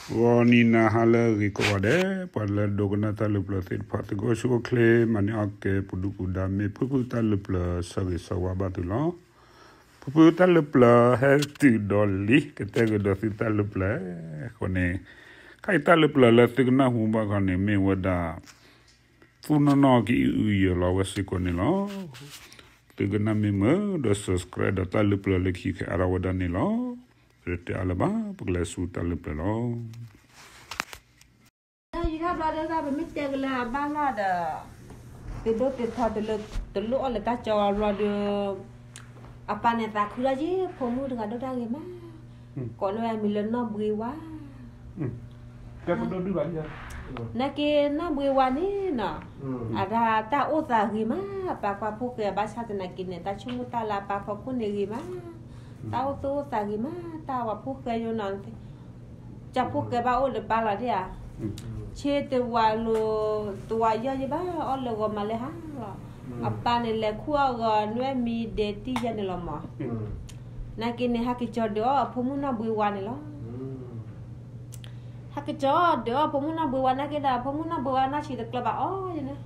ဂီၤနံၤနၤဟါလၢအဂ့ၤကိးဂၤဒဲး, ပှၤလၢဒိကနၣ်တၢ်လၢပျၢၤသ့ၣ်တဖၣ် သုကအိၣ်ဆူၣ်အိၣ်ချ့ မၤန့ၢ်အီၣ်ကဲ ပူၤဒုၣ်ပူၤဒါ မ့ၢ်ဖုၣ်ဖုၣ်တၢ်လၢပျၢၤ ဆၢဂ့ၤဆၢဝါဘၣ်သုလီၤ. ဖုၣ်ဖုၣ်တၢ်လၢပျၢၤ ဟဲတုၤဒီးလံ ကတဲကဒီးသုတၢ်လၢပျၢၤအဃိန့ၣ်, ခဲအံၤတၢ်လၢပျၢၤလၢသုကနၢ်ဟူဘၣ်ခီန့ၣ် မ့ၢ်ဝဲဒၣ် သူၣ်နီၢ်နီၢ်ကအုၣ်အုၣ်ယၢၤလီၤဝဲစ့ၢ်ကီးန့ၣ်လီၤ. သုကနၣ်မ့ၢ်မုာ်ဒီး subscribe ဒီးတၢ်လၢပျၢၤလၢခံခဲအါထီၣ်ဝဲဒၣ်န့ၣ်လီၤ. ပတဲအါလၢၤဘၣ် ပကလဲၤဆူတၢ်လၢပျၢၤလီၤ. တၢ်ယံၤထီၣ်ဘျီဒီး ပမ့ၢ်တဲကလၢအဘၣ်လီၤဒီး သ့ၣ်ဒိၣ်သ့ၣ်ထီတလၢ တလိၣ်အီၣ်လၢတၢ်ကၠီဘျီဒီး အပၢ်န့ၣ်သးခုထီၣ်က့ၤ ဖိမုၣ်တဂၤဒိၣ်တၢ်ဂ့ၤမး, ကိးန့ၢ်ဝဲအမံၤလၢနီၢ်ဘှံးဝါ နာ်က့နီၢ်ဘှံးဝါန့ၣ်နီၤ, အတၢ်အိၣ်သးဂ့ၤမး, အပၢ်ကွၢ်ဖိၣ်ဃဲဘၣ်ဆၣ်သနာ်က့န့ၣ် တၢ်ဆိကမိၣ်တၢ်လၢအပၢ်ဖီခိၣ်န့ၣ်ဂ့ၤမး, တၢ်အိၣ်သူၣ်အိၣ်သးဂ့ၤမး, တၢ်ဝဲဖိၣ်ဃဲယိနီၤ, ကၠီဖိၣ်ဃဲဘၣ်အိၣ်ဒီးပၢ်လီၤဒၣ်ဧါ, ဆ့တဝးလိၤ တဝးယီၢ်ယဘၣ်အီၣ်လၢဂီၤမးလၢဟါလီၤ, အပၢ်န့ၣ်လဲၤခူၣ်အီၣ်ဂီၤ နွဲၣ်မံၤဒဲးတံၢ်ယဲန့ၣ်လီၤမး, နာ်က့န့ၣ် ဟဲက့ၤကၠီဒုးအီၣ်အဖိမုၣ်နီၢ်ဘှံးဝါန့ၣ်လီၤ. ဟဲက့ၤကၠီဒုးအီၣ်ဖိမုၣ်နီၢ်ဘှံးဝါနာ်က့ဒီး ဖိမုၣ်နီၢ်ဘှံးဝါနီၢ်ဆံးတကျၢၤဘၣ်အီၤယဲန့ၣ်,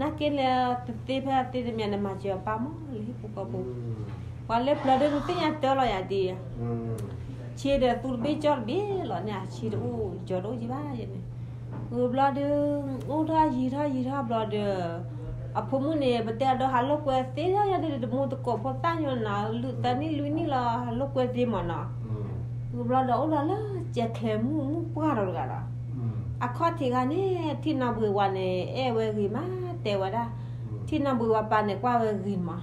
နာ်က့လၢတသ့ဖဲအသ့တမံၤန့ၣ် မၤစၢၤအပၢ်မးလၢဟံၣ်ဖိဃီဖိ, ပှၤလၢပျၢၤဒုးနသ့ၣ်ညါတၢ်လီၤယၤဒ် ဆ့ဒီးသူတဘ့ၣ်ကၠီတဘ့ၣ်လီၤန့ၣ် ဆ့တအိၣ်ကၠီတအိၣ်ယဘၣ်ယဲန့ၣ်, ဝံၤဘျီဒီး အိၣ်ထီၣ်ယံာ်ထီၣ်ယံာ်ထီၣ်ဘျီဒီး အဖိမုၣ်န့ၣ် ပတဲအဒိဟးလိာ်ကွဲသ့ယဲန့ၣ် တမူတကိးဖိသၣ်ညိနီၤ လုၢ်သၢနံၣ်လွံၢ်နံၣ်လီၤ ဟးလိာ်ကွဲသ့မးနီၤ, ဝံၤဘျီဒီးအိၣ်ဒီးလၢကဲၤချဲးမုၣ်မုၣ်ပှၢ်ဒီးတဂၤဒီး အခီၣ်ထံးခါန့ၣ် ထံၣ်နီၢ်ဘှံးဝါန့ၣ် အဲၣ်ဝဲဂ့ၤမး တဲဝဲဒၣ်, ထံၣ်နီၢ်ဘှံးဝါပၢ်န့ၣ် ကွၢ်ဝဲဂ့ၤမး,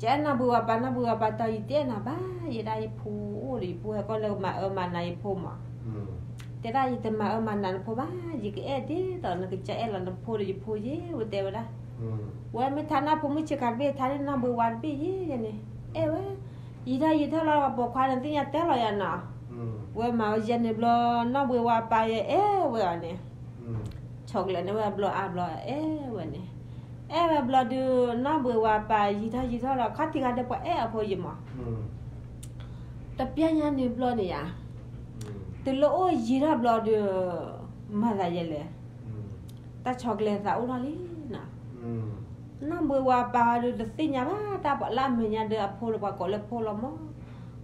ကဲနီၢ်ဘှံးဝါပၢ် နီၢ်ဘှံးဝါပၢ်တီ ယတအဲၣ်နၤဘၣ် ယဲဒၣ်ယဖိအိၣ်ဒီးယဖိဟဲကီၢ်လၢကမၤအၢမၤနးယဖိမး, တဲဒၣ်ယတမၤအၢမၤနးနဖိဘၣ် ယကအဲၣ်ဒ်သိးနကစၢ်အဲၣ်လီၤနဖိဒီးယဖိယဲ ဝဲတဲဝဲဒၣ်, ဝဲမ့ၢ်ထါန့ၢ်ဖိမုၣ်ဆ့ကၤတဘ့ၣ် ထါန့ၢ်နီၢ်ဘှံးဝါတဘ့ၣ်ယဲန့ၣ်, အဲၣ်ဝဲ ယံာ်ထီၣ်ယံာ်ထီၣ်လီၤ ပိာ်ခွါန့ၣ်သ့ၣ်ညါတၢ်လီၤယၤနီၤ, ဝဲမၤဝဲယဲန့ၣ်ဘျီ နီၢ်ဘှံးဝါပၢ်ယဲအဲၣ်ဝဲအီၤန့ၣ်, ဆီကလဲၣ်န့ၣ်ဝဲဘျီအါဘျီအဲၣ်ဝဲန့ၣ်, အဲၣ်ဝဲဘျီဒီး နီၢ်ဘှံးဝါပၢ်ယံာ်ထီၣ်ယံာ်ထီၣ်လီၤ ခီၣ်ထံးခါဒီးပှၤအဲၣ်အဖိယဲမး, တပျၢ်ညါန့ၣ်ဘျီန့ၣ်ယၤ, တုၤလၢအိၣ်ယံာ်ထီၣ်ဘျီဒီး မၤသးယဲလဲၣ်, တၢ်ဆီကလဲၣ်သးအိၣ်ထီၣ်လံနီၤ, နီၢ်ဘှံးဝါပၢ်ဒီးတသ့ၣ်ညါဘၣ် တၢ်ပှၤလၢအမဲာ်ညါဒီးအဖိလၢပှၤကိးလၢဖိလီၤမး,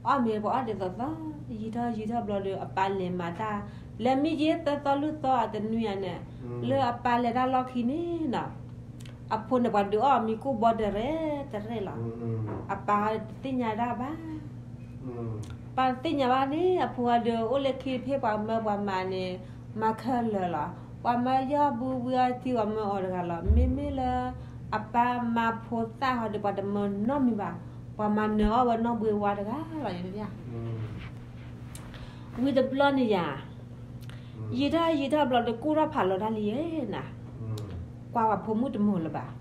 အီၣ်မ့ၤပှၤအီၣ်ဒ်သိးသိး ယံာ်ထီၣ်ယံာ်ထီၣ်ဘျီဒီး အပၢ်လဲၤမၤတၢ် လဲၤမံယ့သၢသီလွံၢ်သီအတနွံယၤန့ၣ်, လၢအပၢ်လဲၤတၢ်လီၢ်ခံန့ၣ်နီၤ, အဖိန့ၣ်ပှၤဒုးအီၣ်မံၤကိၢ်ဘီတရဲၣ်တရဲၣ်လီၤ, အပၢ်တသ့ၣ်ညါဒၣ်ဘၣ် ပၢ်တသ့ၣ်ညါဘၣ်န့ၣ် အဖိဟီဒီးအိၣ်လၢခံတဖ့ပှၤမၢပှၤမၤန့ၣ်, မၤခဲလၢာ်လီၤ, ပှၤမၢယီၢ်ဘုဘုအီထံပှၤမၢအီၤတဂၤလီၤ, မ့မ့ၢ်လၢ အပၢ်မၤဖိသၣ်ဟီဒီးပှၤတမၢနီတမံၤဘၣ်, ပှၤမၤနၢၤအီၣ်ဝဲနီၢ်ဘှံးဝါတဂၤလီၤ, ဝံၤတဘျီန့ၣ်ယၤ, ယံာ်ထီၣ်ယံာ်ထီၣ်ဘျီဒီးကူၣ်ထီၣ်ဖးလီၤတၢ်လံယဲနၤ, ကွၢ်ပှၤဖိမုၣ်တမုာ်လၢၤဘၣ်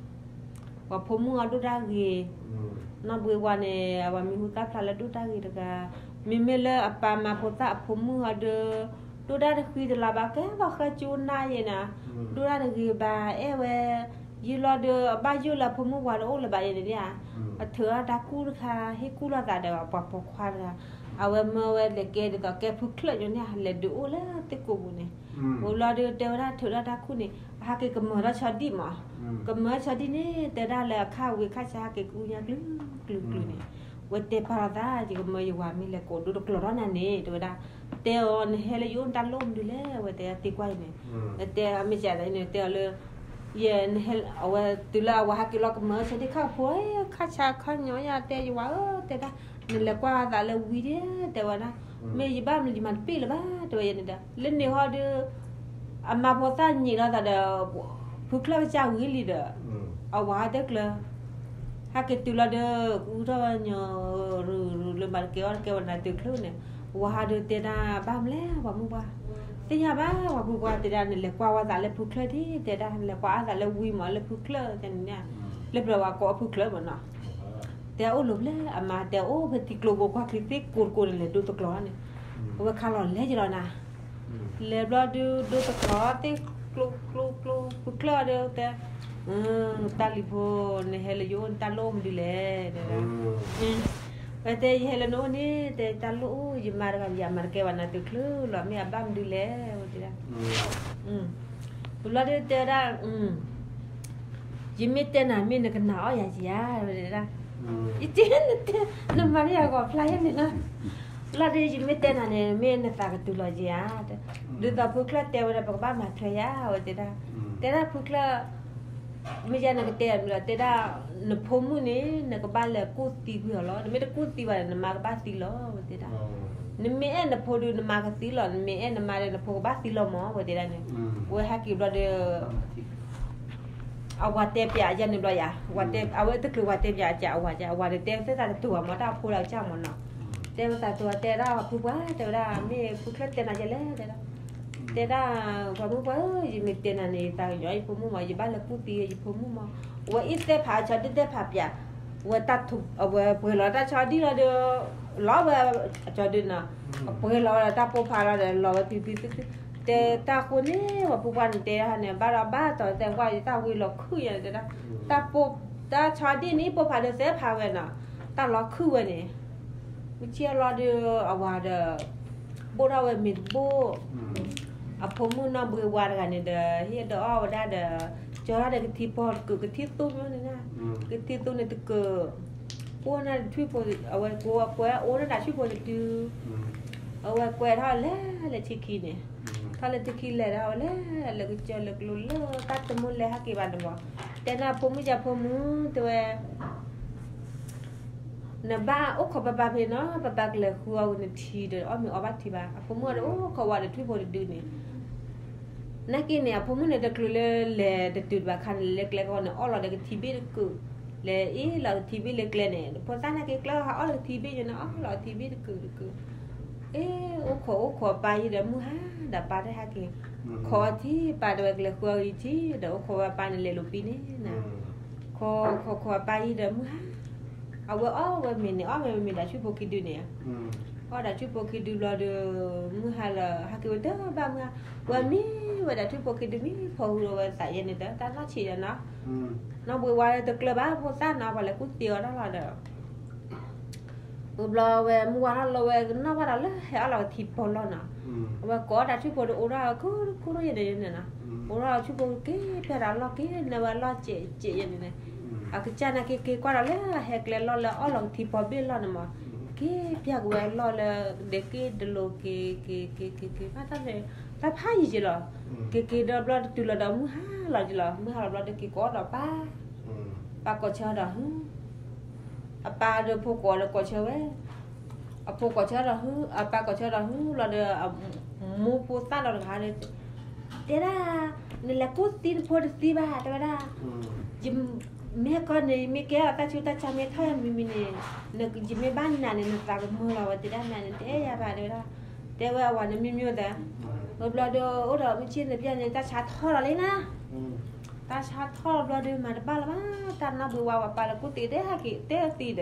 ပှၤဖိမုၣ်အီၤဒိၣ်တၢ်ဂ့ၤ, နီၢ်ဘှံးဝါန့ၣ် အဝၤမံၤဟူသၣ်ဖျါလၢဒိၣ်တၢ်ဂ့ၤတဂၤ, မ့မ့ၢ်လၢအပၢ်မၤဖိသၣ်အဖိမုၣ်အီၤဒီး ဒိၣ်တၢ်တဃံတလၤဘၣ် ကဲဘၣ်ဃၢကၠိနၢ်ယဲနၤ, ဒိၣ်တၢ်တဂ့ၤဘၣ် အဲၣ်ဝဲ, ယံာ်လီၤဒီး အဘၣ်ယိၣ်လၢအဖိမုၣ်ဝၤတအိၣ်လၢၤဘၣ်ယဲန့ၣ်ဧါ, အထုးထီၣ်တၢ်ကူၣ်တခါ ဟ့ၣ်ကူၣ်လိာ်သးဒီးပှၤပိာ်ခွါတဂၤ, အဝဲမၢဝဲလဲၤကဲဒ်သိးကဲဖုချၢၣ်ညိန့ၣ် လဲၤဒုးအိၣ်လၢသ့ၣ်ကိာ်ပူၤန့ၣ်, ဝံၤဘျီဒီးတဲဝဲဒၣ်ထုးထီၣ်တၢ်ကူၣ်န့ၣ် အဟးက့ၤကမၢထီၣ်ဆီဒံၣ်မး, ကမၢဆီဒံၣ်န့ၣ် တဲဒၣ်လၢအခၣ်ဝံၤခၣ်ဆါဟးက့ၤကအူညါကျုၤကျုၤကျုၤန့ၣ်, ဝဲတဲပာ်လီၤသး ယကမၢယဝၤမ့ၢ်လဲၤကိးဒိတကျိးထီၣ်နၤန့ၣ် တဲဝဲဒၣ်, တဲအီၤနဟဲလၢယအိၣ်နတၢ်လိၣ်မနုၤလဲၣ် ဝဲတဲသံကွၢ်အံၤန့ၣ်, တဲအီၤမ့ၢ်ကန့ၣ် တဲအီၤလၢ ယဲ အဝဲတုၤလၢအဝၤဟးက့ၤလီၤကမၢဆၢဒံၣ်ခၣ်ဖိ ခၣ်ဆါခၣ်ညီယါတဲယဝၤဧၢ တဲဒၣ်, နလဲၤကွၢ်သးလၢဝံၤဒၣ် တဲဝဲဒၣ်, မ့ၢ်ယဘၣ်မနုၤယမၤတပ့ၢ်လၢၤဘၣ် တဲဝဲယဲန့ၣ်ဒီး လၢန့ၣ်ဟီဒီး အမၤဖိသၣ်ညံးလီၤသးဒီး ဖုချၢၣ်ကစၢ်ဝံၤလံဒီး အဝၤဟးတကျၢၤ ဟဲက့ၤတုၤလီၤဒီး ကအူထီၣ်ညီ ရူၤရူၤလၢမၤတကဲအီၣ်တကဲဝဲနၤတုၤချုးန့ၣ်, ဝၤဟးဒီးတဲဒၣ်ဘၣ်မလဲၣ် ပှၤမုၣ်ပှၢ်, သ့ၣ်ညါဘၣ် ပှၤမုၣ်ပှၢ်တဲဒၣ် နလဲၤကွၢ်ဝဲသးလၢဖုချၢၣ်ဒံး တဲဒၣ် နလဲၤကွၢ်အါသးလၢဝံၤမးလၢဖုချၢၣ် တဲန့ၣ်, လၢပျၢၤဝဲကိးအဖုချၢၣ်မးနီၤ, တဲအိၣ်လိၤဖျဲၣ် အမၤတဲအိၣ်ဖဲတံၤကျိၤဘိကွၢ်ချံသ့ၣ်ကိးတကိးန့ၣ် လဲၤဒိတကျိးန့ၣ်, အဝဲခါလီၤလဲၤယလီၤနၤ လဲၤဘျီဒုးဒိတကျိးသ့ၣ်ကျိကျိကျိ ဖုချၢၣ်အီၤဒီးတဲ, တၢ်လံၤဖိ နဟဲလၢယအိၣ်နတၢ်လိၣ်မနုၤလဲၣ်, တဲဒၣ်, ဝဲတဲယဟဲလၢနအိၣ်န့ၣ် တဲတၢ်လိၣ်အိၣ် ယမါတဂၤယၤမၤတကဲဘၣ်နၤတုၤချုးလီၤ မ့ၢ်အဘၣ်မနုၤလဲၣ် ဝဲတဲဒၣ်. ဝံၤဘျီဒီးတဲဝဲဒၣ် ယမ့ၢ်တဲနၤမ့ၢ်နကနာ်အီၣ်ယၤဧါ ဝဲတဲဒၣ်. ယတဲနတဲ နမၤန့ၢ်ယၤဂီၤဖျါယဲန့ၣ်လီၤ. ဘျီဒီးယမ့ၢ်တဲနၤန့ၣ် မ့ၢ်နသးကတုၤလီၤဧါ. ဒ်သိးဖုချၢၣ်တဲဝဲဒီး ပကဘၣ်မၤထွဲယၤ ဝဲတဲဒၣ်. တဲဒၣ်ဖုချၢၣ် မ့ၢ်ယဲနကတဲအမနုၤလီၤ တဲဒၣ် နဖိမုၣ်န့ၣ် နကဘၣ်လဲၤကူၣ်သံကွံာ်အီၤလီၤ. နမ့ၢ်တကူၣ်သံဘၣ်ဒီး နမါကဘၣ်သံလီၤ ဝဲတဲဒၣ်. နမ့ၢ်အဲၣ်နဖိဒီး နမါကသံလီၤ, နမ့ၢ်အဲၣ်နမါဒီး နဖိကဘၣ်သံလီၤမး ဝဲတဲဒၣ်န့ၣ်. ဝဲဟဲက့ၤဘျီဒီး အဝၤတဲပၠးယဲန့ၣ်ဘျီယၤ, အဝဲတချုးဝၤတဲပၠးအဝၤက, အဝၤဒီးတဲသ့ၣ်သးတတူၢ်ဘၣ်မး တၢ်ဖိလၢကစၢ်မးနီၤ. တဲဝဲသးတူၢ် တဲဒၣ်ဖုပှၢ် တဲဝဲဒၣ် မ့ၢ်ဖုချၢၣ်တဲနၤယဲလဲၣ် တဲဒၣ်. တဲဒၣ် ပှၤမုၣ်ပှၢ်ဧၢ ယမ့ၢ်တဲနၤန့ၣ် ယသးကညီၤယဖိမုၣ်မး ယဘၣ်လဲၤကူၣ်သံယဖိမုၣ်မး. ဝဲအ့ၣ်သဲၣ်ဖးအဆီဒံၣ်သဲၣ်ဖးပၠး, ဝဲတၢ်ထူး အဝဲပှဲၤလီၤတၢ်ဆီဒံၣ်လီၤဒီး လီၤဝဲအဆီဒံၣ်နီၤ, အပှဲၤလီၤဝဲဒီးတၢ်ပိၢ်ဖးလီၤဒီး လီၤဝဲဖံဖံသုသု. တဲတၢ်ဃိန့ၣ် ပှၤဖုပှၢ်န့ၣ်တဲဒၣ်န့ၣ် ဘၣ်ဒီးဘၣ်တီၤသဲၣ်ကွၢ် ယတၢ်ဝံလီၤခုၣ်ယဲန့ၣ်တဲဒၣ်. တၢ်ပိၢ် တၢ်ဆီဒံၣ်န့ၣ် ပိၢ်ဖးဒီးသဲၣ်ဖးဝဲနီၤ, တၢ်လီၤခုၣ်ဝဲန့ၣ် မုၢ်ဆ့ၣ်လီၤဒီး အဝၤဒီး ဘိၣ်ထီၣ်ဝဲမ့ၤတဘိၣ်, အဖိမုၣ်နီၢ်ဘှံးဝါတဂၤန့ၣ်ဒီး ဟ့ၣ်ဒီးအီၣ်ဝဲဒၣ်ဒီး ကၠီထီၣ်ဒီးကထံဖီတကုာ် ကထံသူမ့ၢ်န့ၣ်, ကထံသူန့ၣ်တကုာ်, အိၣ်နၢ်တထွံၣ်ဖိ, အဝဲကိးကွဲးအိၣ်နၢ်တထွံၣ်ဖိတဒု, အဝဲကွဲးထီၣ်လဲၤလၢထံခံန့ၣ်, ထီၣ်လၢထံခံလဲၤဒီးဝဲလဲၤလၢကစၢၢ်လၢကျိၤလၢ တၢ်တမုၢ်လဲၤဟဲက့ၤဘၣ်န့ၣ်မး, တဲနၤဖိမုၣ်ယၤဖိမုၣ် တဲဝဲ နဘၣ်အိၣ်ခိးပၢ်ပၢ်ဖဲနီၤ, ပၢ်ပၢ်ကလဲၤဃုအီၣ်ဝံၤနထံဒီး အီၣ်မ့ၤအီၣ်ဘၣ်ထံဘၣ်. အဖိမုၣ်ဒီးအိၣ်ခိးဝဲဒီးထွံၣ်ဖိတဒုန့ၣ်, နာ်က့န့ၣ် အဖိမုၣ်န့ၣ် တချုးလၢလဲၤတတုၤတဘၣ်ခါန့ၣ် လဲၤကျဲကီန့ၣ် အီၣ်လီၤဒီးကထံဘ့ၣ်တကုာ်, လဲၤအ့ၣ်လီၤကထံဘ့ၣ်လၢကျဲန့ၣ် ဖိသၣ်နာ်က့ကျဲဟးအီၣ်လီၤကထံဘ့ၣ်ယဲန့ၣ် အီၣ်လီၤကထံဘ့ၣ်တကုာ်တကုာ်. အ့ၣ် အိၣ်ခိးအိၣ်ခိးပၢ်ယံၤဒီးမုၢ်ဟါဒီးပၢ်တဟဲက့ၤ, ခိးအီၤထံ ပၢ်တဲဝဲကလဲၤဃုအီၣ်ဝံၤထံ ဒီးအိၣ်ခိးဝဲပၢ်န့ၣ်လဲၤလိာ်ပံၤန့ၣ်နၤ, ခိးခိးခိးအပၢ်ယံၤဒီးမုၢ်ဟါ အဝဲအီၣ်ဝဲမ့ၤန့ၣ် အီၣ်ဝဲမ့ၤဒၣ်ဆူၣ်ဖိခံဒုန့ၣ်, အီၣ်ဒၣ်ဆူၣ်ဖိခံဒုဘျီဒီး မုၢ်ဟါလီၤဟဲက့ၤဝဲတဘၣ်မုၢ်ဟါ, ဝဲမံဝဲဒၣ်ဆူၣ်ဖိခံဒု မံဖီၣ်ဃုာ်ဒီးဝဲသးယဲန့ၣ်ဒီး တၢ်နီၢ်ဆံးယဲနီၤ, နီၢ်ဘှံးဝါတကျၢၤဘၣ် ဖိသၣ်နီၤ ပှၤလဲၤကူၣ်သံအီၤတၢ်လီၤဒီး ဝံၤဘျီဝဲမုၢ်ဝါထီၣ်လီၤ ဝဲကနီၣ်ဘၣ်ဒီးလၢဟဲအီၣ်လီၤကထံပီလီၢ်နီၤ, အဝဲကိးအီၣ်တၢ်ဆူၣ်ဖိဒီးအိၣ်ထီၣ်ခိၣ်ခိၣ်ယဲန့ၣ်နီၤ, အိၣ်ထီၣ်ဆူၣ်ဖိက့ၤပျၢ်ဒီးလီၢ်က့ၤ နဝဲလီၢ်စဲးစဲးယဲန့ၣ်န့ၣ်, အကစၢ်နာ်က့က့ၤကွၢ်ဒီးလၢဟဲကျဲလီၢ်လၢအီၣ်လီၤကထံပီဘ့ၣ်လီၢ်န့ၣ်မး, က့ၤပျၢ်က့ၤဝဲလီၢ်လၢ ဒဲးက့ၤဒလိၤက့ၤ က့ၤက့ၤက့ၤက့ၤ ဘၣ်တၢ်န့ၣ် တၢ်ဖးယံၤက့ၤလီၤ, က့ၤက့ၤဒီးဘျီတတုၤလီၤဒီးမုၢ်ဟါလီၤက့ၤလီၤ မုၢ်ဟါလီၤဘျီဒီးက့ၤကိးဒီးပၢ် ပၢ်ကိးဆၢဒီးဟု အပၢ်ဒီးဖိကိးဒီးကိးဆၢဝဲ, အဖိကိးဆၢဒီးဟု အပၢ်ကိးဆၢဒီးဟုလီၤဒီး မူဖိသၣ်ဒီးတဂၤဒီး တဲဒၣ် နလဲၤကူၣ်သံနဖိတသံဘၣ် တဲဝဲဒၣ်, ယမ့ၢ်ကီန့ၣ် ယမ့ၢ်ကဲအီၤတၢ်ဆူးတၢ်ဆါမ့ၢ်ထီၣ်ယမံၤမံၤန့ၣ် ယမ့ၢ်ဘၣ်နၤန့ၣ် နသးကမုာ်လီၤဝဲ တဲဒၣ်နၤန့ၣ် တအဲၣ်ယၤဘၣ် တဲဝဲဒၣ်, တဲဝဲအဝၤန့ၣ်မံၤမံၤသး ဝံၤဘျီဒီး အိၣ်ဒီးမုၢ်ဆ့ၣ်န့ၣ်ပျၢ်န့ၣ် တၢ်ဆါထီၣ်လီၤလံနၤ, တၢ်ဆါထီၣ်ဘျီဒီး မၤတဘၣ်လၢၤဘၣ် တၢ်နီၢ်ဘှံးဝါပှၤပၢ်လၢကူၣ်သံတဲဟဲက့ၤတဲသံဒီး,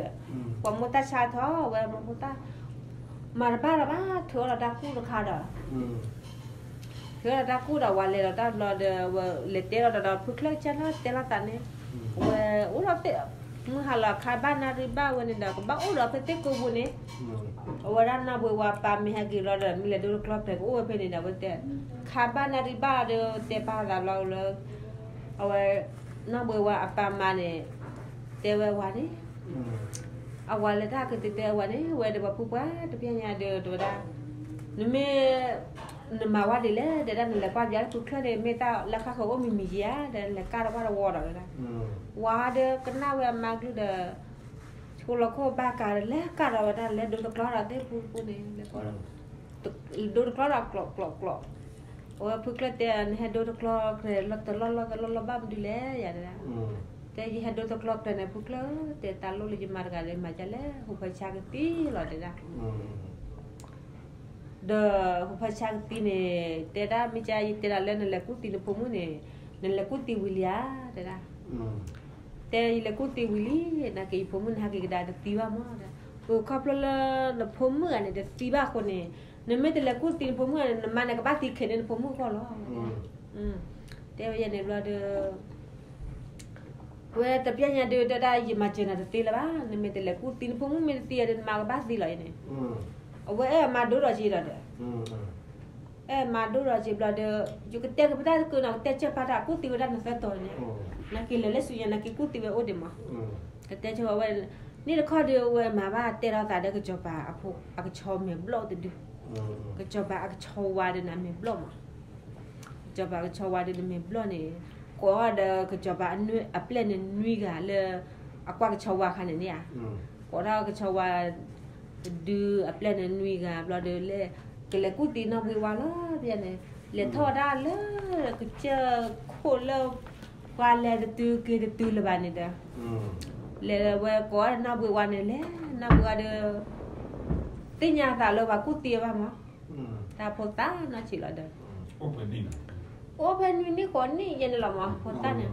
ပှၤမိၢ်တၢ်ဆါထီၣ်ဝဲမိၢ်ဖိသၣ်, မၤတဘၣ်လၢၤဘၣ် ထုးအီၣ်ဒီးတၢ်ကူၣ်တခါဒီး ထုးအီၣ်ဒီးတၢ်ကူၣ်ဒီး ဝၤလဲၤဒီးတၢ်ဘျီဒီး ဝဲလဲၤတဲလီၤဒီး ဖုချၢၣ်ကစၢ်နီၢ်တဲလီၤသးန့ၣ်, ဝဲအိၣ်ဒီးသ့ၣ်, မုၢ်ဟါလီၤခါဘၣ်နၣ်ရံၣ်ဘၣ်ဝဲန့ၣ်ဒီး ကဘၣ်အိၣ်ဒီးဖဲသ့ၣ်ကိးပူၤန့ၣ်, အဝဲဒၣ်နီၢ်ဘှံးဝါပၢ်မ့ၢ်ဟဲက့ၤလီၤဒီး မ့ၢ်လဲၤဒိတကျီဖျဲး ကအိၣ်ဝဲဖဲန့ၣ်ဒီး ဝဲတဲ, ခါဘၣ်နၣ်ရံၣ်ဘၣ်ဒီး တဲပာ်သးလီၤလၢ အဝဲ နီၢ်ဘှံးဝါအပၢ်မါန့ၣ် တဲဝဲဝၤန့ၣ်, အဝၤလၢတၢ်ကတဲတဲဝၤန့ၣ် ဝဲဒီးပှၤဖုပှၢ်တဖျဲညါဒီး တဲဝဲဒၣ်, နမ့ၢ် နမၤဝဲဒ်လဲၣ် တဲဒၣ် နလဲၤကွၢ်ပၠးလၢဖုချၢၣ်န့ၣ် မ့ၢ်တၢ်လၢဃၣ်ဃၢၤအိၣ်မံၤမံၤဧါ ဒီးလဲၤကၢ်ဒီးကွၢ်တဝီဒီးဝဲဒၣ်, ဝၤဒီးကနၣ်ဝဲအမါကလုၢ်ဒီး ဆှိလီၤခိၣ်ဘၣ်ကၤဒီး လဲၤကၢ်ဒီးဝဲဒၣ် လဲၤဒိတကျီဒီးသ့ၣ်ပူၤပူၤန့ၣ် လဲၤကီဒီး ဒိတကျီဒီးကျိးကျိးကျိး, အဝဲဖုချၢၣ်တဲ နဟဲဒိတကျီကျဲ လီၤတလီၢ်လီၢ်တလီၢ်လီၢ်ဘၣ်မနုၤလဲၣ်ယၤတဲဒၣ်, တဲယဟဲဒိတကျီကျဲန့ၣ် ဖုချၢၣ်တဲ တၢ်လိၣ်လၢယမါတဂၤဒီး မၤဒ်လဲၣ် ဟူးဖၢဆါကသံလီၤတဲဒၣ် ဒီးဟူးဖၢဆါကသံန့ၣ် တဲဒၣ် မ့ၢ်ကယတဲဒၣ်လၢနလဲၤကူၣ်သံနဖိမုၣ်န့ၣ် နလဲၤကူၣ်သံဝံၤလံဧါ တဲဒၣ်, တဲယလဲၤကူၣ်သံဝံၤလံ နာ်က့ယဖိမုၣ်န့ၣ် ဟဲက့ၤကဒါတသံဘၣ်မး, အၢ ခီဖျိလၢနဖိမုၣ်ဂၤန့ၣ် တသံဘၣ်အဃိန့ၣ် နမ့ၢ်တလဲၤကူၣ်သံနဖိမုၣ်ဂၤန့ၣ် နမါန့ၣ်ကဘၣ်သံခဲန့ၣ်နဖိမုၣ်အဂီၢ်လီၤ, တဲဝဲယဲန့ၣ်ဘျီဒီး ဝဲတပျဲညါဒုးတဲဒၣ် ယမၤစၢၤနၤတသ့လၢၤဘၣ်, နမ့ၢ်တလဲၤကူၣ်သံ နဖိမုၣ်မ့ၢ်တသံဒီး နမါကဘၣ်သံလီၤအံၤန့ၣ်, အဝဲအဲၣ်မါဒိၣ်ဒီးက့ဒီးဒီး, အဲၣ်မါဒိၣ်ဒီးက့ဘျီဒီး, ယကတဲက့ၤပတၢ်တကုာ်နီၤ, ကတဲကၢၤပာ်တၢ်ကူၣ်သံဝဲဒၣ်နသၢတီၤန့ၣ်, နက့ၤလဲၤလၢဆူညါ နက့ၤကူၣ်သံဝဲအိၣ်ဒံးမး, ကတဲကၢၤဝဲ, န့ၣ်တခီဒုးအဝဲမၤဘၣ်တဲထီၣ်သးဒီးကစီၤပၤအဖိ အကဆီမဲာ်ဘျီၣ်တဒု, ကစီၤပၤအကဆီဝါဒီးန့ၣ် အမဲာ်ဘျီၣ်မး ကစီၤပၤကဆီဝါဒုးန့ၣ်မဲာ်ဘျီၣ်န့ၣ်, ကိးထီၣ်ဒီးကစီၤပၤအပျဲၢ်န့ၣ်နွံဂၤလၢ အကွၢ်ကဆီဝါအခါန့ၣ်န့ၣ်ဧါ, ကိးထီၣ်ကဆီဝါတဒုအပျဲၢ်န့ၣ်နွံဂၤဘျီဒီးလဲၤ, ကလဲၤကူၣ်သံနီၢ်ဘှံးဝါလီၤ ပျဲန့ၣ်, လဲၤထီၣ်ဝဲဒၣ်လၢ ကစၢၢ်ခိၣ်လၢ ပှၤလဲၤတတုၤက့ၤတတုၤလၢၤဘၣ်န့ၣ်ဒီး, လဲၤဝဲကိးနီၢ်ဘှံးဝါန့ၣ်လဲၤ, နီၢ်ဘှံးဝါဒီး သ့ၣ်ညါသးလၢပှၤကူၣ်သံဝဲဘၣ်မး, တၢ်ဖိသၣ်နီၢ်ဆံးလီၤဒီး, အိၣ်ဖဲနွံနံၣ်ဃိးနံၣ်ယဲန့ၣ်လီၤမး ဖိသၣ်န့ၣ်,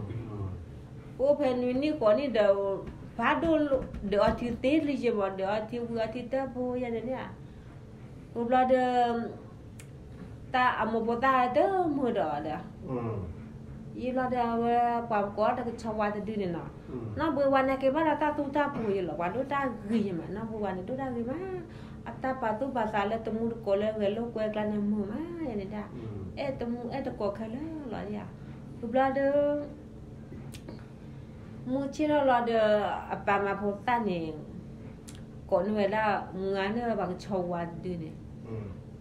အိၣ်ဖဲနွံနံၣ်ဃိးနံၣ်ဒီး, ဖးဒိၣ်, ဒီးအီထံသ့လံယဲမး ဒီးအီထံဝံၤအီထံတၢ်ဖိယဲန့ၣ်န့ၣ်ဧါ, အိၣ်ဘျီဒီး တၢ်အမိၢ်ဖိသၣ်တမုာ်ဒီးဒီး, ယံာ်ဘျီဒီးအဝဲပှၤကိးဒီးကဆီဝါတဒုန့ၣ်နီၤ, နီၢ်ဘှံးဝါန့ၣ်က့ၤဘၣ်ဒီးတၢ်သူတၢ်ပူၤယဲလီၤ ပှၤဒိၣ်တၢ်ဂ့ၤယဲမး နီၢ်ဘှံးဝါန့ၣ် ဒိၣ်တၢ်ဂ့ၤမး, အတၢ်ပာ်သူၣ်ပာ်သးလၢတမူတကိးလၢဂဲၤလိာ်ကွဲကျါန့ၣ်မုာ်မးယဲန့ၣ်ဒၣ်, အဲၣ်တမူအဲၣ်တကိးခဲလၢာ်လီၤယါ, အိၣ်ဘျီဒီး မုၢ်ဆ့ၣ်ထီၣ်လီၤဒီး အပၢ်မၤဖိသၣ်န့ၣ် ကိးန့ၢ်ဝဲဒၣ်မုၢ်ဂၤန့ၢ်ဝဲပှၤကဆီဝါတဒုန့ၣ်,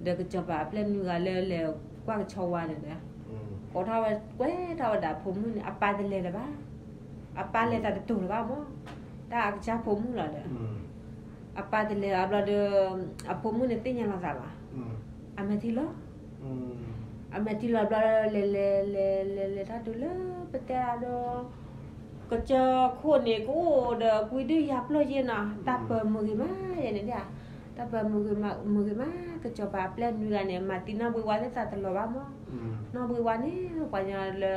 ဒီးကစီၤပၤအပျဲၢ်နွံဂၤလၢလဲၤကွၢ်ကဆီဝါန့ၣ်ဒီး, ကိးထီၣ်ဝဲကွဲထီၣ်ဝဲဒၣ်အဖိမုၣ်န့ၣ် အပၢ်တလဲၤလၢၤဘၣ်, အပၢ်လဲၤသးတတိၤလၢၤဘၣ်မး, တၢ်အကစၢ်ဖိမုၣ်လီၤဒီး, အပၢ်တလဲၤအဘျီဒီး, အဖိမုၣ်န့ၣ်သ့ၣ်ညါလီၤသးလီၤ, အမဲာ်ထံလီၤ အမဲာ်ထံလီၤဘျီ လဲၤလဲၤလဲၤလဲၤလဲၤထီၣ်တုၤလၢပတဲဒီး ကစၢၢ်ခိၣ်န့ၣ် ကအိၣ်ဒီးကွံဒုၣ်ယၤပျီၢ်ယဲနီၤ တၢ်ပၢၤမုာ်ဂ့ၤမးယဲန့ၣ်ဒၣ်, တၢ်ပၢၤမုာ်ဂ့ၤမး မုာ်ဂ့ၤမး ကစီၤပၤအပျဲၢ်နွံဂၤန့ၣ် မၤသံနီၢ်ဘှံးဝါသ့ၣ်သးတလီၤဘၣ်မး, နီၢ်ဘှံးဝါန့ၣ် ပှၤညီလၢ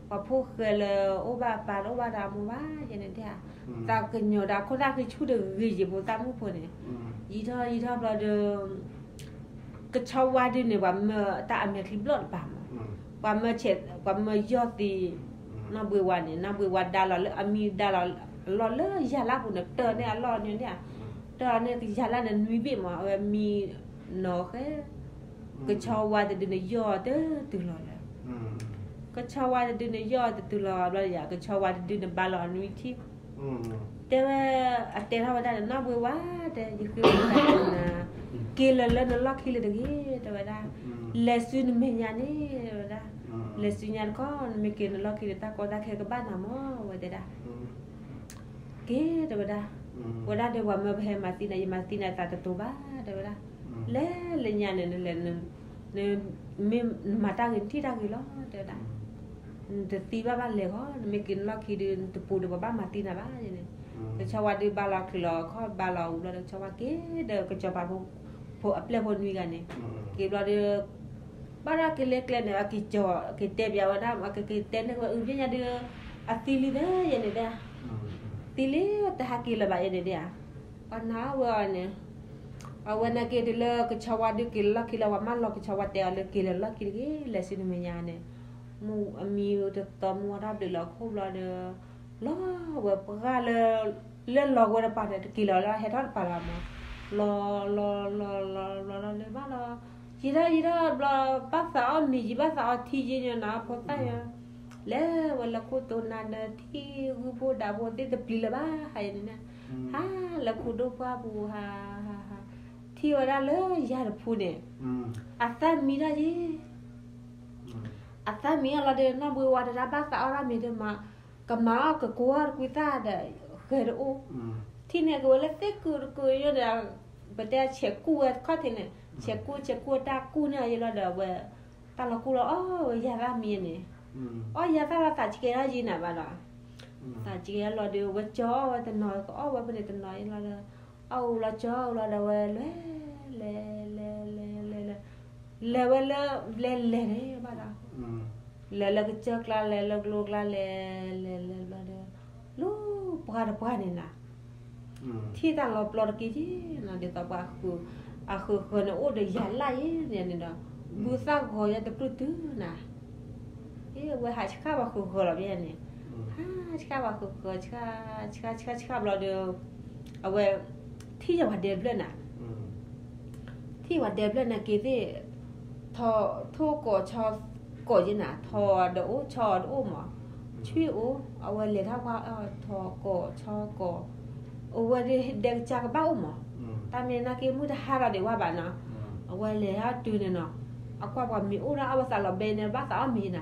ပှၤဖိၣ်ဃဲလၢ အိၣ်ဘၣ်အပၢ်တအိၣ်ဘၣ်ဒီးအမိၢ်ဘၣ်ယဲန့ၣ်ဒၣ်, သးကညီၤဒီးခိၣ်သၣ်ဃံဆူၣ်တဂ့ၤယံၤဖိသၣ်မုၣ်ဖိန့ၣ်, ယံာ်ထီၣ်ယံာ်ထီၣ်ဘျီဒီး ကဆီဝါဒုန့ၣ် ပှၤမၢတၢ်အမဲာ်ချံဘျီၣ်တပၤမး, ပှၤမၢဆဲး ပှၤမၢယီၢ်သံ နီၢ်ဘှံးဝါန့ၣ် နီၢ်ဘှံးဝါဒါလီၤလၢအမံဒါလီၤအလီၢ်လၢယၤလၢ်ပူၤန့ၣ် တၢၢ်န့ၢ်အလီၢ်န့ၣ်န့ၣ်, တၢၢ်န့ၢ်ကယၤလၢ်န့ၣ်နွံဘ့ၣ်မး အဝဲမံနီၤဃဲ, ကဆီဝါတဒုန့ၣ်ယီၢ်တတုၤလီၤလၢ ကဆီဝါတဒုန့ၣ်ယီၢ်တတုၤလီၤဘျီယၤ ကဆီဝါတဒုန့ၣ်ဘါလီၤအနွံထံၣ်, တဲဝဲ အတဲထီၣ်ဝဲဒၣ်န့ၣ် နီၢ်ဘှံးဝါ တဲ ယဃ့ဝဲဒၣ်နၤ, က့ၤလၢၤလၢနလီၢ်ခံလၢၤတဂ့ၤ တဲဝဲဒၣ်, လဲၤစုနမဲာ်ညါန့ၣ် တဲဝဲဒၣ်, လဲၤစုညါတခီ နမ့ၢ်က့ၤနလီၢ်ခံန့ၣ် တၢ်ကီတၢ်ခဲကဘၣ်နၤမး ဝဲတဲဒၣ် က့ၤ တဲဝဲဒၣ်, ဝဲဒၣ်ဒီးပှၤမၢပဟဲမၤသံနၤ ယမၤသံနၤသးတတိၤဘၣ် တဲဝဲဒၣ်, လဲၤလၢညါန့ၣ် နလဲၤ နမ့ၢ်နမၤတၢ်ဂ့ၤ နထံၣ်တၢ်ဂ့ၤလီၤ တဲဝဲဒၣ်, နတသံဘၣ်ဘၣ်လဲၤဃီ နမ့ၢ်က့ၤနလီၢ်ခံဒီး နတပူၤဒီးပှၤဘၣ်မၤသံနၤဘၣ်န့ၣ်, ကဆီဝါဒုးဘါလီၤချုးလီၤခီၣ်ဘါလီၤဝံၤဘျီဒီး ကဆီဝါက့ၤဒီးကစီၤပၤဖိအပျဲၢ်ဖိနွံဂၤန့ၣ်, က့ၤဘျီဒီး ဘၣ်ဒီးက့ၤလၢကျဲန့ၣ် က့ၤကၠီၤ က့ၤတဲပျးဝဲဒၣ် က့ၤတဲန့ၢ်ဝဲအုၣ်ပျဲၢ်ညါဒုး အသံလံသၢယဲန့ၣ်ဒၣ်, သံလံတဟးက့ၤလၢၤဘၣ်ယဲန့ၣ်ဒၣ်, ပှၤနာ်ဝဲအီၤန့ၣ်, အဝဲန့ၣ်က့ၤတုၤလၢကဆီဝါဒုးက့ၤလၢလီၢ်ခံလၢ ပှၤမၢလီၤကဆီဝါတဲအီၤလၢ က့ၤလၢလီၢ်ခံတဂ့ၤ လဲၤဆူနမဲာ်ညါန့ၣ်, မုၢ်အမံတသီမုၢ်ဝါထီၣ်ဘျုးလီၤခိၣ်ဘျီဒီး လီၤဝဲပှၢ်လၢ လၢလီၤဝဲတပၤန့ၣ် တက့ၤလီၤလၢဟဲထီၣ်တပၤလီၤမး, လီၤလီၤလီၤလီၤလီၤလီၤလီၤလၢဘၣ်လီၤ, ယံာ်ထီၣ်ယံာ်ထီၣ်ဘျီ ဘၣ်သးအီၣ်မ့ၤယံာ် ဘၣ်သးအီထံယံာ်ညါနီၤ ဖိသၣ်ယါ, လဲၤဝဲလၢခိၣ်တိနါဒီးထံဂုၢ်ဘိဒးဘိသ့ၣ်တပျံၤလၢၤဘၣ် ဟါယဲန့ၣ်, ဟါလၢခိၣ်ဒိၣ်ပှၢ်ပူၤဟါ, ဟါဟါ, ထံၣ်ဝဲဒၣ်လၢယၤတဖုန့ၣ်, အသၣ်မံထီၣ်ယံၤ အသၣ်မံအလီၤဒီး နီၢ်ဘှံးဝါတဒၣ်ဘၣ်သးအီၣ်တၢ်မ့ၤဒီးမး, ကမၤအီၣ်ကကိးအီၣ်တကွံသၣ်ဒီး ဃဲၤတအိၣ်, ထံၣ်န့ၣ်ကဝဲလၢသ့ၣ်ကုာ်တကုာ်ယိဒီး, ပတဲဆဲးကူၣ်ဝဲတခီၣ်ထံးန့ၣ်, ဆဲးကူၣ်ဆဲးကူၣ်တၢ်ကူၣ်န့ၢ်ယိလီၤဒီးဝဲ, တၢ်လီၤကူၣ်လီၤအီၣ်ဝဲယၤသၣ်မံန့ၣ်, အီၣ်ယၤသၣ်လီၤသးဆှဲထီၣ်ယံၤနၤဘၣ်ဒီး, သးဆှဲလီၤဒီး ဝဲကၠီအီၣ်ဝဲတနီၤ ကအီၣ်ဝဲဖဲန့ၣ်တနီၤယိလီၤဒီး, အီၣ်ဝဲလီၤကၠီဝဲလီၤဒီးဝဲလဲၤ, လဲၤလဲၤလဲၤလဲၤလဲၤ, လဲၤဝဲလၢလဲၤလဲၤန့ၣ်ဘၣ်ဒီး, လဲၤလၢကစၢၢ်ကျါလဲၤလၢကျိကျါလဲၤ, လဲၤလဲၤဘျီဒီး, လၢပှၢ်တပှၢ်န့ၣ်နၤ, ထံၣ်တၢ်လီၤပျီတက့ၢ်ယံၤနၤ ဒ်သိးပှၤ, အဃုာ်ဃၢၤန့ၣ်အိၣ်ဒီးယၤလၢ်ယံၤန့ၣ်ဒီး, ဘုသၣ်ဂီၤယဲတပျုၢ်တုၤနၤ, အဝဲဟးဆှၣ်ပှၤဃုာ်ဃၢၤလီၤဖဲန့ၣ်, ဟါ ဆှၣ်ဝဲဃၢၤဃၢၤ ဆှၣ် ဆှၣ်ဆှၣ်ဆှၣ်ဘျီဒီး အဝဲ ထံၣ်ယဝၤဒဲဘျၢၣ်နၤ ထံၣ်ဝၤဒဲဘျၢၣ်နၤက့ၤသ့ၣ် ထိၣ်ကိးဆီကိးယဲနၤ ထိၣ်ဒီးအိၣ်ဆီဒီးအိၣ်မး ဆွံၣ်အိၣ် အဝဲလဲၤထီၣ်ကွၢ်အီၣ်ထိၣ်ကိးဆီကိး အဝဲဒၣ်ဒဲကစၢ်ကဘၣ်အိၣ်မး တၢ်မ့ၢ်နာ်က့မုၢ်တဟါဒီးဒံးဝဲဘၣ်နီၤ အဝဲလဲၤထီၣ်တုၤန့ၣ်နီၤ အကွၢ်ပှၤမ့ၤအိၣ်ဒီးအဝဲသးလီၤဘဲန့ၣ် ဘၣ်သးအီၣ်မ့ၤနၤ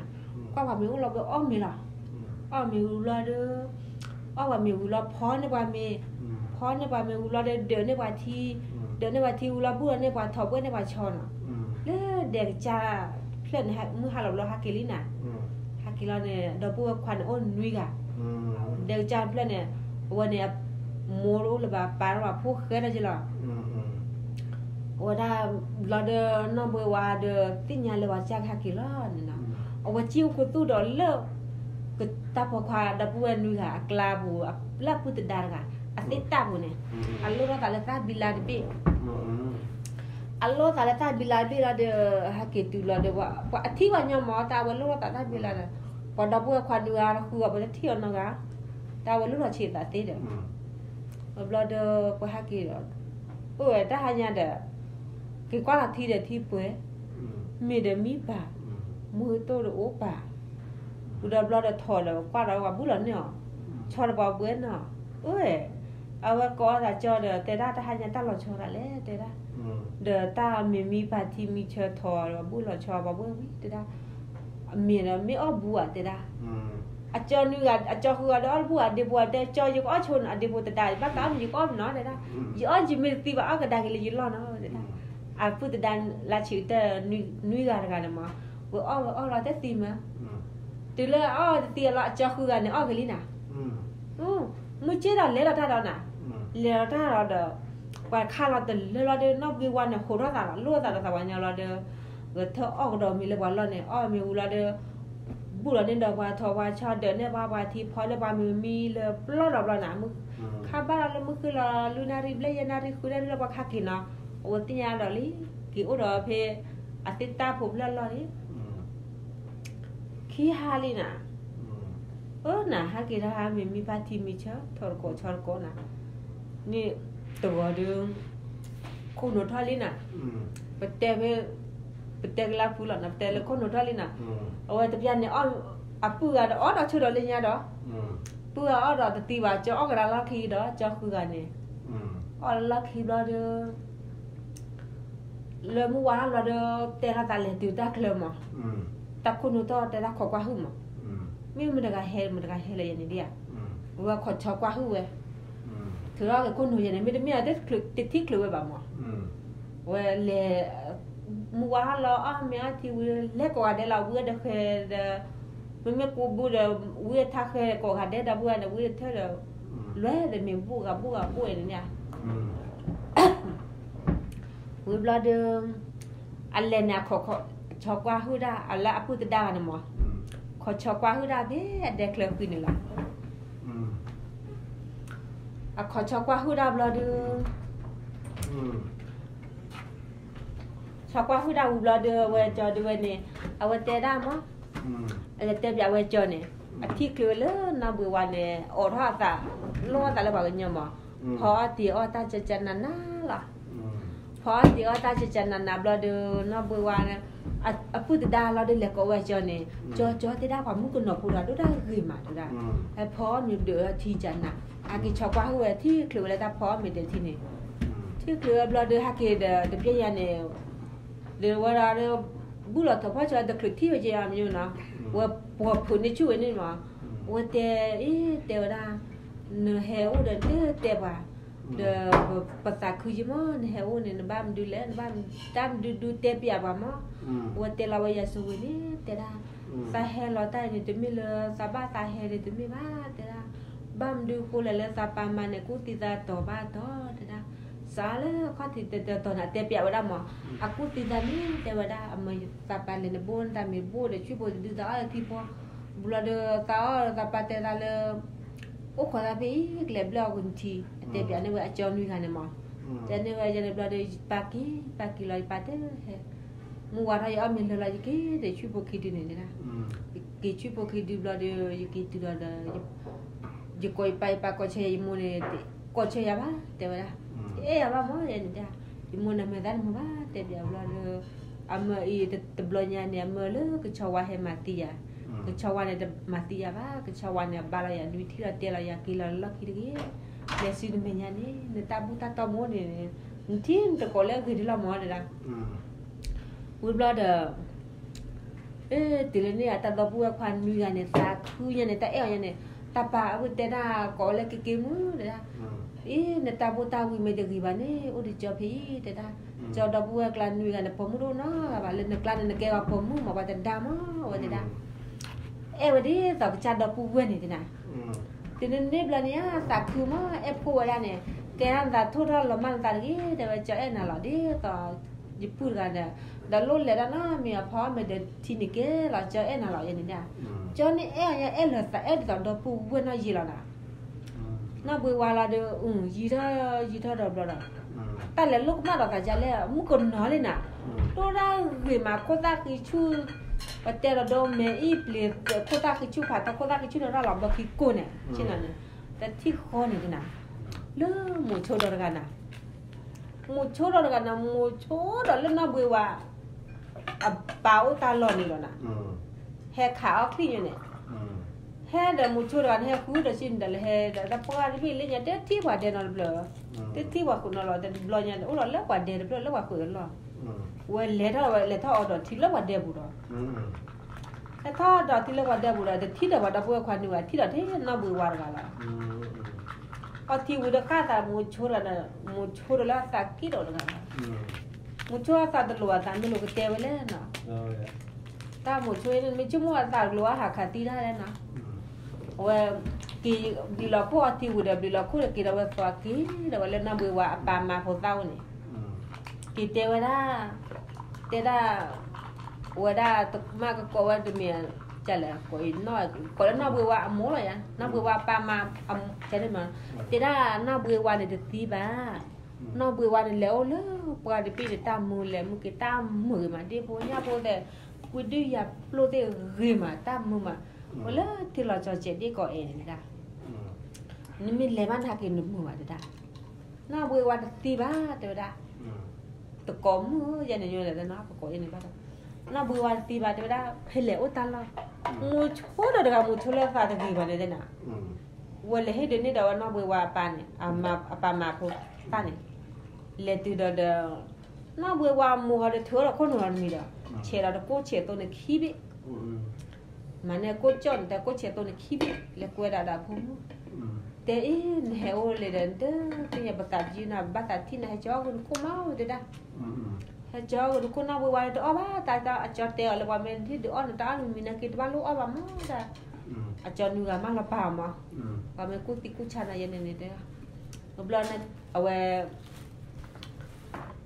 ကွၢ်ပှၤမ့ၤအိၣ်လီၤဘဲအီၣ်မ့ၤလီၤ အီၣ်မ့ၤဝံၤလီၤဒီး အီၣ်ပှၤမ့ၤဝံၤလီၤ ဖီန့ၢ်ပှၤမ့ၤ ဖီန့ၢ်ပှၤမ့ၤဝံၤလီၤဒီး ဒၢးန့ၢ်ပှၤထံ ဒၢးန့ၢ်ပှၤထံဝံၤလီၤ ဘူၣ်လီၤန့ၢ်ပှၤထိၣ် ဘှဲၣ်န့ၢ်ပှၤဆီနီၤ လၢဒဲကစၢ်ဖျၢၣ်န့ၣ် မုၢ်ဟါလီၤဘျီဟဲက့ၤလံနၤ ဟဲက့ၤလီၤန့ၣ် ဒီပုၢ်ဝဲၢ်ခွါန့ၣ်အိၣ်နွံဂၤ ဒဲကစၢ်ဖျၢၣ်န့ၣ် အဝဲန့ၣ် မိၢ်တအိၣ်လၢၤဘၣ် ပၢ်တအိၣ်ဘၣ် ဖိဃဲထီၣ်က့ၤလီၤ အဝဲဒၣ်ဘျီဒီးနီၢ်ဘှ့ဝါဒီးသ့ၣ်ညါလၢပှၤကစၢ်ကဟဲက့ၤလီၤန့ၣ်နီၤ အဝဲစံၣ်အိၣ်ခူသူၣ်ဒီးလၢ ကတၢ်ဖိခွါဒီပုၢ်ဝဲၢ်နွံဂၤအကျါပူၤ လၢအပုၢ်သဒါတဂၤ အသ့ၣ်တၢ်ပူၤန့ၣ် အလိၣ်ထီၣ်သးလၢတၢ်ဘံလါတဘ့ၣ် အလိၣ်သးလၢတၢ်ဘံလါတဘ့ၣ်လီၤဒီး ဟဲက့ၤတုၤလီၤဒီး ပှၤအထံၣ်ပှၤညီမး တၢ်ဝဲလိၣ်ထီၣ်သးတၢ်ဘံလါဒီး ပှၤဒီပုၢ်ဝဲၢ်ခွါနွံဂၤဃုဂၤ ပှၤတထံၣ်အီၤနီတဂၤ တၢ်ဝဲလိၣ်ထီၣ်ဆံးသးသ့ဒီး ဘျီဒီး ပှၤဟဲက့ၤဒီး အိၣ်ဝဲတၢ်ဟါညါဒီး က့ၤကွၢ်လီၤထံဒီးထံပှဲၤ မ့ၢ်ဒီးမံပၢ် မုၢ်တိၢ်ဒီးအိၣ်ပၢ် ဝံၤဒီးဘျီဒီးထိၣ်ဒီးကွၢ်ဒီးပှၤဘူၣ်လီၤန့ၢ်အီၤ ဆီဒီးပှၤဘှဲၣ်န့ၢ်အီၤ အိၣ်ဝဲ အဝဲကိးအီၣ်သးကၠီဒီး တဲဒၣ်တၢ်ဟါညါတၢ်လီၤဆီဒၣ်လဲၣ်တဲဒၣ် ဒီးတၢ်မ့ၢ်မံပၢ်ထံမံဆၢထိၣ်ဒီးပှၤဘူၣ်လီၤဆီပှၤဘှဲၣ်ဝံၤတဲဒၣ် အမ့ၢ်ဒီးမ့ၢ်အီၣ်ဘူးဧါတဲဒၣ် အကၠီနွံဂၤ အကၠီဃုဂၤဒီးအီၣ်တဘူၣ်ဧါ ဒ့ဖိတဲကၠီယကအီၣ်ဆိနၤ အဒ့ဖိတဒါ ဘၣ်သးအီၣ်မ့ၢ်ယကအီၣ်မနီၤတဲဒၣ် ယအီၣ်ယမ့ၢ်တသံဘၣ်အီၣ်ကဒါက့ၤလၢယလီၢ်နီၤတဲဒၣ် အပုၢ်သဒါလၢဆံးကတၢၢ်နွံဂၤတဂၤန့ၣ်မး ဝဲအီၣ်ဝဲအီၣ်လီၤတသံမး တုၤလၢအအီၣ်တသံအလီၤ အကၠီဃုဂၤန့ၣ်အီၣ်က့ၤလံနၤ မုၢ်က့ဒီးလဲၤလီၤတၢ်ဒီးနၤ လဲၤလီၤတၢ်ဒီးဒီး ပှၤခါလီၤတလၢလီၤဒီး နီၢ်ဘှ့ဝါန့ၣ် ဟိးထီၣ်သးလီၤ လိၣ်သးဒီးသးပှၤညီလီၤဒီး ဂဲၤထၢၣ်အီၣ်ကဒီးမ့ၤလၢပှၤလီၢ်န့ၣ် အီၣ်မ့ၤဝံၤလီၤဒီး ဘူၣ်လီၤန့ၢ်ဒီးပှၤထိၣ်ပှၤဆီ ဒၢးန့ၢ်ပှၤပှၤထံ ဖီန့ၢ်ပှၤမ့ၤမံလၢပျီဒီးဘျီနၤ မုၢ် ခါဘၣ်လီၤလၢမုၢ်ဃ့လီၤ လွံၢ်နၣ်ရံၣ်ဘျဲၣ်ယဲၢ်နၣ်ရံၣ်ဃုနၣ်ရံၣ်လၢပှၤခါက့ၤနီၤ အဝဲသ့ၣ်ညါဒီးလံ က့ၤအိၣ်ဒီးဖဲ အသ့ၣ်တၢ်ဖိဖျၢၣ်လီၢ်န့ၣ် ခံဟါလံနၤ အၢနၤ ဟဲက့ၤတၢ်ဟါမ့ၢ်မံဖါထံမံဆၢ ထီၣ်တကိးဆီတကိးနၤ န့ၣ်တဂီၤဒီး ခိၣ်နူာ်ထီၣ်လံနၤ ပတဲဖဲ ပတဲကလၢဖုလီၤနၤ ပတဲလၢခိၣ်နူာ်ထီၣ်လံနၤ အဝဲတပျၢ်န့ၣ် အပုၢ်ဂၤဒီးအီၣ်ဒီးဆူဒီးလၢညါဒီး ပုၢ်ဂၤအီၣ်ဒီးတသံဘၣ် ကၠီအီၣ်ကဒါလီၢ်ခံဒီး ကၠီဃုဂၤန့ၣ် အီၣ်လၢလီၢ်ခံဘျီဒီး လၢမုၢ်ဝါထီၣ်ဘျီဒီး တဲထီၣ်သးလဲၤတုၤတၢ်ချၢမး, တၢ်ခိၣ်နူာ်ထီၣ်တဲတၢ်ခိးကွၢ်ဟုၣ်မး, မ့ၢ်မတၤတဂၤဟဲ မတၤတဂၤဟဲလၢယဲန့ၣ်ဒ်ဧါ, ဝဲခိးဆီကွၢ်ဟုၣ်ဝဲ, ထုးထီၣ်က့ၤခိၣ်နူာ်ယဲန့ၣ် မ့တမ့ၢ်အတထံၣ်ချုးဝဲဘၣ်မး, ဝဲလဲၤ မုၢ်ဝါထီၣ်လီၤ အီၣ်မ့ၤအီထံဝံၤ လဲၤကိးဂၤဒဲးလီၤ ဝံၤဒီးဃဲဒီး မ့မ့ၢ်ကူဘူဒီး ဝံၤထါဃဲကိးဂၤဒဲးဒီး ပုၢ်ဝဲန့ၣ် ဝံၤတထၢဒီး လွဲဒီးမ့ၢ်ဘူၣ်ဂၤဘူၣ်ဂၤဘူၣ်န့ၣ် ဝံၤဘျီဒီး အလဲၤန့ၣ် အခိးဆီကွၢ်ဟုၣ်တၢ် အလၢအပုၢ်သဒါဂၤန့ၣ်မး, ခိးဆီကွၢ်ဟုၣ်တၢ်ဖဲအဒဲချၢဃံန့ၣ်လီၤ. အခီၣ်ဆီကွၢ်ဟုၣ်တၢ်ဘျီဒီး ဆီကွၢ်ဟုၣ်တၢ်ဝံၤဘျီဒီး အဝဲကၠီဒုးဝဲန့ၣ် အဝဲတဲဒၣ်မး, အလဲၤတဲပၠးဝဲကၠီန့ၣ် အထံၣ်ချုးဝဲလၢနီၢ်ဘှံးဝါန့ၣ် အိးထီၣ်အသး လိၣ်အသးလၢပှၤကညီမး, ဖီအီၣ်တံၤအီၣ်တၢ်ကၠၢ်ကၠၢ်နးနးလီၤ. ဖီအီၣ်တံၤအီၣ်တၢ်ကၠၢ်ကၠၢ်နးနးဘျီဒီး နီၢ်ဘှံးဝါ အပုၢ်သဒါလီၤဒီးလဲၤကိးဝဲကၠီန့ၣ် ကၠီကၠီတဲဒၣ်ပှၤမုၣ်ကနီၤဖိဒီး ဒိၣ်တၢ်ဂ့ၤမးတဲဒၣ်, ဟဲဖီအီၣ်မ့ၤဒုးထံကၠၢ်နး, ဟဲက့ၤဆီကွၢ်ဟုၣ်ဝဲထံၣ်ချုးဝဲလၢတၢ်ဖီအီၣ်မ့ၤဒုးထံန့ၣ်, ထံၣ်ချုးဝဲဘျီဒီးဟဲက့ၤဒီးတပျဲၢ်ညါန့ၣ် ဒီးဝဲဒၣ်ဒီး ဘူၣ်လီၤထိၣ်ဖီၣ်ဆီတချုးထံၣ်ဝဲက့ၤအမညိနီၤ, ဝဲပှီၤဖုးန့ၢ်ဆူၣ်ဝဲန့ၣ်မး, ဝဲတဲ အ့ တဲဝဲဒၣ် နဟဲအိၣ်ဒီးတဲပှၤ ဒီးပသးခုယံမး နဟဲအိၣ်န့ၣ် နဘၣ်မဒုလဲၣ် နဘၣ်တၢ်မဒုဒုတဲပၠးပှၤမး, ဝဲတဲလီၤဝဲယၤဆိဝံၤန့ၣ် တဲဒၣ် သးဟဲလီၤတၢ်အံၤန့ၣ် တမ့ၢ်လၢသးဘၣ်သးဟဲန့ၣ် တမ့ၢ်ဘၣ်တဲဒၣ်, ဘၣ်မဒုဃိလဲၣ်လၢသးပာ်မၤန့ၣ် ကူၣ်သံသးတီၤဘၣ်တီၤတဲဒၣ်, စးလၢခီၣ်ထံးတတီၤန့ၣ် အတဲပၠးဝဲဒၣ်မး, အကူၣ်သံသးန့ၣ် တဲဝဲဒၣ် အမၤသးပာ်လဲၤနဘိၣ်နတၢ်မ့ၤဘိၣ်ဒီး ဆံၣ်ဖိတဒုသးအီၣ်လၢထံဖိ, ဘျီဒီးသးအီၣ်သးပာ်တဲသးလၢ အိၣ်ခိးသးဖဲအံၤ ကလဲၤဘျၢအီၤကနထံ, အတဲပၠးန့ၢ်ဝဲအကၠီနွံဂၤန့ၣ်မး, တဲန့ၢ်ဝဲယဲန့ၣ်ဘျီဒီး ယပာ်က့ၤ ပာ်က့ၤလီၤ ယပာ်တဲဟဲ, မုၢ်ဝါထီၣ်ယအီၣ်မ့ၤလၢလီၤ ယက့ၤတဆူဖိခံဒုန့ၣ်ဒၣ်, က့ၤဆူဖိခံဒုဘျီဒီး ယက့ၤတုၤဒီးဒီး ယကိးယပၢ် ယပၢ်ကိးဆၢယၤ ယမိၢ်န့ၣ် ကိးဆၢယၤဘၣ် တဲဝဲဒၣ်, ယအဲၣ်ယၤဘၣ်မၢ်ယဲန့ၣ်ဒၣ်, ယမိၢ်န့ၣ်မၤသးတမုာ်ဘၣ် တဲဘၣ်ဘျီဒီး အမၢအံၤတဘျီညါန့ၣ် အမၢလၢကဆီဝါဟဲမၤသံယၤ, ကဆီဝါန့ၣ်တမၤသံယၤဘၣ် ကဆီဝါန့ၣ် အဘါလီၤယၤ နွံထံၣ်လီၤတဲလီၤယၤ က့ၤလီၤလၢလီၢ်ခံတဂ့ၤ, လဲၤဆူနမဲာ်ညါန့ၣ် နတၢ်ဘူၣ်တၢ်တီၢ်မ့ၢ်အိၣ်န့ၣ် နထံၣ်နတကိးလၢအဂ့ၤဒ်လီၤမၢ်ဒၣ် ဝံၤဘျီဒီး တုၤလၢန့ၣ် အတၢ်ဒီပုၢ်ဝဲၢ်ခွါနွံဂၤန့ၣ် သးခုညါန့ၣ် တၢ်အဲၣ်အီၤညါန့ၣ် တၢ်ပာ်အဝဲတဲဒၣ်ကိးဝဲလၢက့ၤက့ၤမုၢ်ဒၣ်, အံၤ နတၢ်ဖိတၢ်ဝံၤမ့ၢ်တဂ့ၤဘၣ်န့ၣ် အိၣ်ဒီးကၠီဖဲအံၤတဲဒၣ်, ကၠီဒီပုၢ်ဝဲၢ်ကျါနွံဂၤန့ၣ် ပိာ်မုၣ်တအိၣ်နီတဂၤဘၣ် လၢနကျါန့ၣ် နကဲဂီၤပိာ်မုၣ်မး ပှၤတဒါမး အဝဲတဲဒၣ်, အဲၣ်ဝဲဒ်သိးကစၢ်ဒီပုၢ်ဝဲၢ်န့ၣ်တဲဒၣ် တုၤနန့ၢ်ဘျီန့ၣ် သးခုမး အဲၣ်ဖိဝဲဒၣ်န့ၣ် ကဲနသးထိၣ်ထီၣ်လီၤမၢ်နသးတဂ့ၤ တဲဝဲ ကၠီအဲၣ်နၤလီၤ ဒ်သိးယပုၢ်တဂၤဒီး ဒီးလိၣ်လဲၤတၢ်နီတမံၤ အဖီအီၣ်မ့ၤဒီးထံန့ၣ်ကဲလီၤ ကၠီအဲၣ်နၤလီၤ ယဲန့ၣ်ဒၣ်, ကၠီန့ၣ်အဲၣ်အီၤညါ အဲၣ်လၢသးအဲၣ်ဒ်သိးဒီပုၢ်ဝဲၢ်နီၢ်ယံာ်လီၤနၤ နီၢ်ဘှ့ဝါလီၤဒီး ယံာ်ထီၣ်ယံာ်ထီၣ်ဒီးဘျီဒီး တၢ်လဲၤလိၣ်ကမၣ်ဒီးသးဒ်လဲၣ် မုၣ်ကနီၤလံနၤ, တိၢ်တၢ်ဂ့ၤမး ခိၣ်သၣ်ဃံဆူၣ်, ပတဲဒီးဒိမဲအံၤပျ့ၤ ခိၣ်သၣ်ဃံဆူၣ်ဖးထီ ခိၣ်သၣ်ဃံဆူၣ်န့ၣ်ရၣ်လီၤဘျီခံကိၢ်န့ၣ် ဆ့ၣ်နီၤန့ၣ်, တထံၣ်ဃီန့ၣ်နၤ, လၢမိၤဆိဒီးတဂၤနၤ, မိၤဆိဒီးတဂၤနၤ မိၤဆိဒီးလၢနီၢ်ဘှ့ဝါ အပၢ်အိၣ်တၢ်လီၢ်န့ၣ်လီၤနၤ, ဟဲခးအီၣ်ချံၣ်ညါန့ၣ်, ဟဲဒီးမိၤဆိတဂၤန့ၣ် ဟဲဃုဒီးဆ့ၣ်နီၤဒီး လၢဟဲဒီးတၢ်ပှၢ်တဘ့ၣ်လၢညါ တထံၣ်ပှၤဒဲနီတဘျီ, တထံၣ်ပှၤဃုာ်နီၤလီၤ တဘျီညါ အိၣ်လီၤလၢပှၤဒဲတဖျၢၣ်လၢပှၤဃုာ်အလီၢ်, ဝဲလဲၤထီၣ်ဝဲလဲၤထီၣ်အီၤဒီးထံလၢပှၤဒဲပူၤဒီး ဟဲထီၣ်ဒီးထံလၢပှၤဒဲပူၤဒီး တထံၣ်ဒီးပှၤဒီပုၢ်ဝဲၢ်ခွါနွံဂၤ ထံၣ်ဒီးထဲနီၢ်ဘှ့ဝါတဂၤလီၤ. အီထံဝံၤဒီးဃၣ်သးမိၤဆိဒီး မိၤဆိဒီးလၢအသးက့ၣ်ဒီးတဂၤလီၤ. မိၤဆိအသးတလိၤဘၣ် သးမ့ၢ်လိၤကတဲဝဲလဲၣ်နီၤ. တၢ်မိၤဆိအံၤ မ့ၢ်ဆိကမိၣ်အသးတလိၤ အဟးခးသံတၢ်လဲၣ်နီၤ. အဝဲ က့ၤဘျံးလီၤခိၣ် အီထံဝံၤဒီး ဘျံးလီၤခိၣ်ဒီးက့ၤဒီးဝဲသွါက့ၤ ဒီးဝဲလၢနီၢ်ဘှ့ဝါအပၢ်မါဖိသၣ်အိၣ်န့ၣ် က့ၤတဲဝဲဒၣ် တဲဒၣ် ဝဲဒၣ်တမၣ်ကကိးဝဲတမ့ၢ် ကလဲၣ် ကိးလၢနီၢ်ဘှ့ဝါအမိၢ်လီၤယါ နီၢ်ဘှ့ဝါပၢ်မါ တဲဒၣ်နီၢ်ဘှ့ဝါန့ၣ်တသံဘၣ်. နီၢ်ဘှ့ဝါန့ၣ်လဲၤအိၣ်လၢပှၤတဘ့ၣ်န့ၣ် တၢ်မုာ်လဲၤမုာ်က့ၤတၢ်မုာ်ဂ့ၤမး ဒ့ၣ်ဖိညၣ်ဖိသဲး ဝံဒုၣ်ယၤပျိၢ်သ့ၣ်ဂ့ၤမး တၢ်မုာ်မး ဝဲလၢထံလီၤစီၤစဲးဒ့ၣ်ကီးအဲၣ်န့ၣ်ဒၣ် နမ့ၢ်လဲၤဘၣ်နဟဲက့ၤနမုာ်ဘၣ်တဒၣ် နီၢ်ဘှ့ဝါတသံဘၣ် တဲဝဲဒၣ် တကိးမုၣ်ယဲန့ၣ်ညိလဲၣ်နီၤ ပကိးယဲန့ၣ်ဘၣ်ဒီး နီၢ်ဘှ့ဝါတသံဘၣ် တဲဝဲဒၣ် ဖဲလဲၤအိၣ်တၢ်လီၢ် မိၤဆိဒီးတဂၤ မိၤဆိလၢသးတဂ့ၤဘၣ်န့ၣ်သ့ၣ်နၤ ဝဲလဲၤဟ့ၣ်ဒုးန့ၢ်ဒီးဝဲနီၢ်ဘှ့ဝါအပၢ်န့ၣ် အပၢ်မၤဖိသၣ်န့ၣ် လဲၤတုၤဒီးဒီး နီၢ်ဘှ့ဝါအမိၢ်ဟီဒီး ထုးဒီးခိၣ်နူာ်လီၤတမံၤဒီး ဆဲးဒီးတကိၣ်ဆဲးသိန့ၣ်ခံဘ့ၣ် မၤန့ၢ်ကိၣ်ကၠီၣ်န့ၣ် တကိၣ်ဆဲးသိန့ၣ်ခံဘ့ၣ် လဲၤကွဲဒၣ်ဒီးအဖိမုၣ် တဲအ့ၣ် နဟဲအိၣ်လဲၤဒီး နတသ့ၣ်ညါပသးတယုၢ်နၤ ဘၣ်သးထံၣ်နၤ ဟဲကၠီဂုာ်နခိၣ်မးဝဲတဲဒၣ် ဟဲကၠီဂုာ်နခိၣ် နီၢ်ဘှ့ဝါတအီၣ်ဘၣ် တၢ်အကၠီတဲအီၤလၢပှၤမ့ၢ်ဟ့ၣ်ဒုးအီၣ်နတၢ်အီၣ်မံၤမံၤနာ်က့ တဘၣ်လိၣ်အီၣ်ဘၣ်မးဒၣ် အကၠီနွံဂၤမးလီၤပာ်အီၤမး ပှၤမ့ၢ်ကူၣ်သံကူၣ်ဆါနၤယဲန့ၣ်န့ၣ်တဲ ဘျီန့ၣ် အဝဲ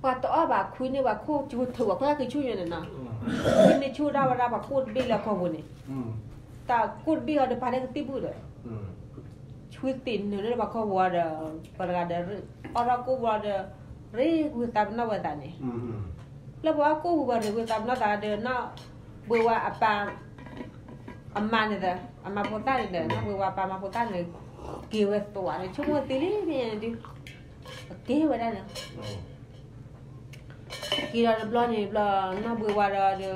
ပှၤတအီၣ်ဘၣ်ခွံန့ၢ်ပှၤခိၣ် ကၠိထုးပှၤခိၣ်သၣ်က့ၤဆူၣ်ညါန့ၣ်နီၤ ခွံန့ၢ်ဆူၣ်ဒၣ်ဝဲဒၣ်ပှၤကိၣ်တဘ့ၣ်လၢအခီပူၤန့ၣ် တၢ်ကိၣ်တဘ့ၣ်ဟီဒီးပာ်လၢကသံၣ်ဘူၣ်ဒီး ဆူသ့ၣ်နုာ်လၢပှၤခီပူၤဒီး ပှၤတဂၤဒီး အီၣ်ထီၣ်ကိၣ်ဝံၤဒီး ရ့ကွံာ်သးပနီၣ်ဝဲသးန့ၣ် လၢပှၤအီၣ်ကိၣ်ဝံၤဝဲရ့ကွံာ်သးပနီၣ်သးဒီး နီၢ်ဘှ့ဝါအပၢ် အမါန့ၣ်သး အမါဖိသၣ်န့ၣ်ဒီး နီၢ်ဘှ့ဝါပၢ်မါဖိသၣ်န့ၣ် က့ၤဝဲသွးန့ၣ် ဆိကမိၣ်သံလံန့ၣ်ဒုး က့ၤဝဲဒၣ်န့ၣ် က့ၤဒီးတဘျီန့ၣ်ဘျီ နီၢ်ဘှ့ဝါဒီးဒီး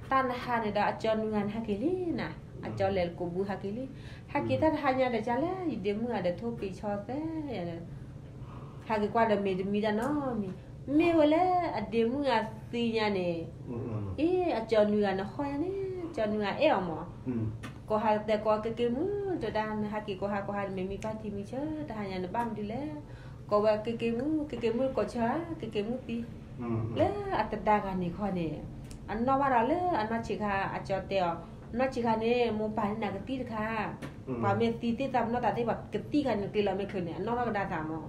တၢ်နဟါန့ၣ်ဒီး အကၠီနွံဂၤန့ၣ်ဟဲက့ၤလံနၤ အကၠီလဲၤကိးဘုဟဲက့ၤလံ ဟဲက့ၤတၢ်တဟါညါဒီး ကလဲၣ် ယဒ့မုၣ်ဂၤဒီးထိၣ်ပ့ၤဆီသဲ ဟဲက့ၤကွၢ်ဒီးမ့ၢ်တမံတၢ်နီတမံၤ မ့ၢ်ဝဲလၢအဒ့မုၣ်ဂၤသံညါန့ၣ် အ့ အကၠီနွံဂၤန့ၣ်ဟီၣ်ညါန့ၣ် ကၠီနွံဂၤအဲၣ်အီၤမး ကိးဟါတဲကိးက့ၤက့ၤမုၣ် တဲဒၣ်နဟဲက့ၤကိးဟါကိးဟါ နမ့ၢ်မံဘၣ်ထံမံဆၢ တဟါညါနဘၣ်မနုၤလဲၣ် ကိးဝဲက့ၤက့ၤမုၣ် က့ၤက့ၤမုၣ်ကိးဆၢ က့ၤက့ၤမုၣ်သံ လၢအတဒါဂၤန့ၣ်ခီန့ၣ် အနီၣ်ဘၣ်ဒီးလၢအနီၢ်ဆံးခါ အကၠီတဲအီၤ နီၢ်ဆံးခါန့ၣ် မိၢ်ပၢ်န့ၢ်နၤကသံၣ်တခါ ပှၤမ့ၢ်သံသ့ၣ်သးပနီၣ်သးသ့ၣ် ပှၤကသံၣ်ခါန့ၣ် ကျ့လီၤမ့ၢ်ချုးန့ၣ် အနီၣ်ထီၣ်ကဒါသးမး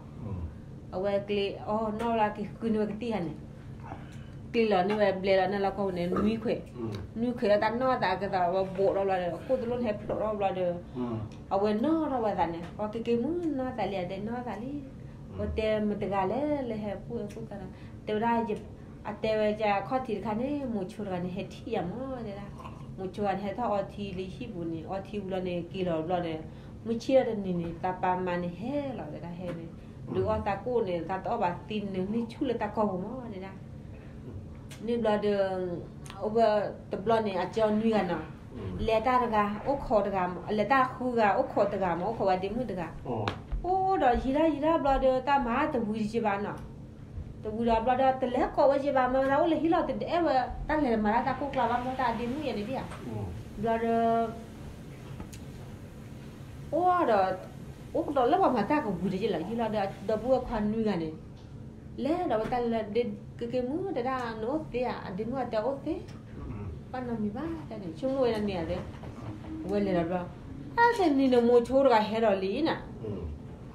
အဝဲကျ့အီၤနီၣ်လၢက့ၤဃုန့ၢ်ဝဲကသံၣ်ခါန့ၣ် ကျ့လီၤန့ၢ်ဝဲဘျဲလီၤန့ၢ်လီၤခီန့ၣ် နွံခွဲး နွံခွဲးလၢတၢ်နီၣ်သးကသးဝဲဘိးထီၣ်ဘျီဒီး အခိၣ်တလိၣ်န့ၣ်ဟဲဖျိးထီၣ်ဘျီဒီး အဝဲနီၣ်ထီၣ်ဝဲသးန့ၣ် ပှၤက့ၤက့ၤမုၣ်နီၣ်သးလံ အတဲနီၣ်သးလံ ပတဲမတဂၤလဲၣ်လၢဟဲပူၣ်ဟဲပူၣ်သးန့ၣ် တဲဝဲဒၣ်ယ အတဲဝဲဒ်ခီၣ်ထံးတခါန့ၣ် မိၤဆိတဂၤန့ၣ် ဟဲထံၣ်ယၤမးတဲဒၣ်, မိၤဆိတဂၤန့ၣ် ဟဲထီၣ်အီထံလၢဟံၣ်ပူၤန့ၣ် အီထံဝံၤလီၤန့ၣ် က့ၤလီၤဘျီဒီး မုၢ်ဆ့ၣ်ထီၣ်တနံၤန့ၣ် သးပၢ်မါန့ၣ်ဟဲလီၤတဲဒၣ် ဟဲန့ၣ် ဒုးအီၣ်သးကိၣ်န့ၣ် သးတအီၣ်ဘၣ်သံနုာ်န့ၢ်ဆူၣ်လၢတၢ်ကီၢ်ပူၤမးတဲဒၣ် န့ၣ်ဘျီဒီး အိၣ်ဝဲတဘျီန့ၣ် အကၠီနွံဂၤနီၤ, လဲၤတၢ်တဂၤ အိၣ်ခိးတဂၤ, လဲၤတၢ်ဃုဂၤ အိၣ်ခိးတဂၤမး အိၣ်ခိးဝဲဒ့မုၣ်တဂၤ, အိၣ်ဒီးယံာ်ဒၣ်ယံာ်ဒၣ်ဘျီဒီး တၢ်မၤတဝံၤတယံာ်ဘၣ်နီၤ, တဝံၤဒီးဘျီဒီး တလဲၤကိးဝဲယံာ်ဘၣ် မ့ၢ်ဝဲဒၣ်အိၣ်လၢဟံၣ်လီၤ တအဲၣ်ဝဲ တၢ်လဲၤမၤတၢ်တၢ်ကိၢ်ကျါဘၣ် မ့ၢ်တၢ်အဒ့မုၣ်ယဲန့ၣ်ဒ်ဧါ, ဘျီဒီး အိၣ်ဒီး အိၣ်ကဒီးလၢပှၤမၤတၢ်ကဝံၤတယံာ်လီၤ ယံာ်လီၤဒီး ဒီပုၢ်ဝဲၢ်ခွါနွံဂၤန့ၣ် လဲၤဒီးဝဲတၢ်လၢ ကက့ၤမုၣ်တဲဒၣ် နအိၣ်သ့ဧါ အဒ့မုၣ်အတဲအိၣ်သ့, ဘၣ်နီတမံၤဘၣ်တၢ်န့ၣ် ဆိကမိၣ်ဝဲဒၣ်န့ၣ်ဧါသ့, ဝဲလဲၤဒီးဘျီ တၢ်တနံၤန့ၣ် မိၤဆိတဂၤဟဲဒီးလံနၤ,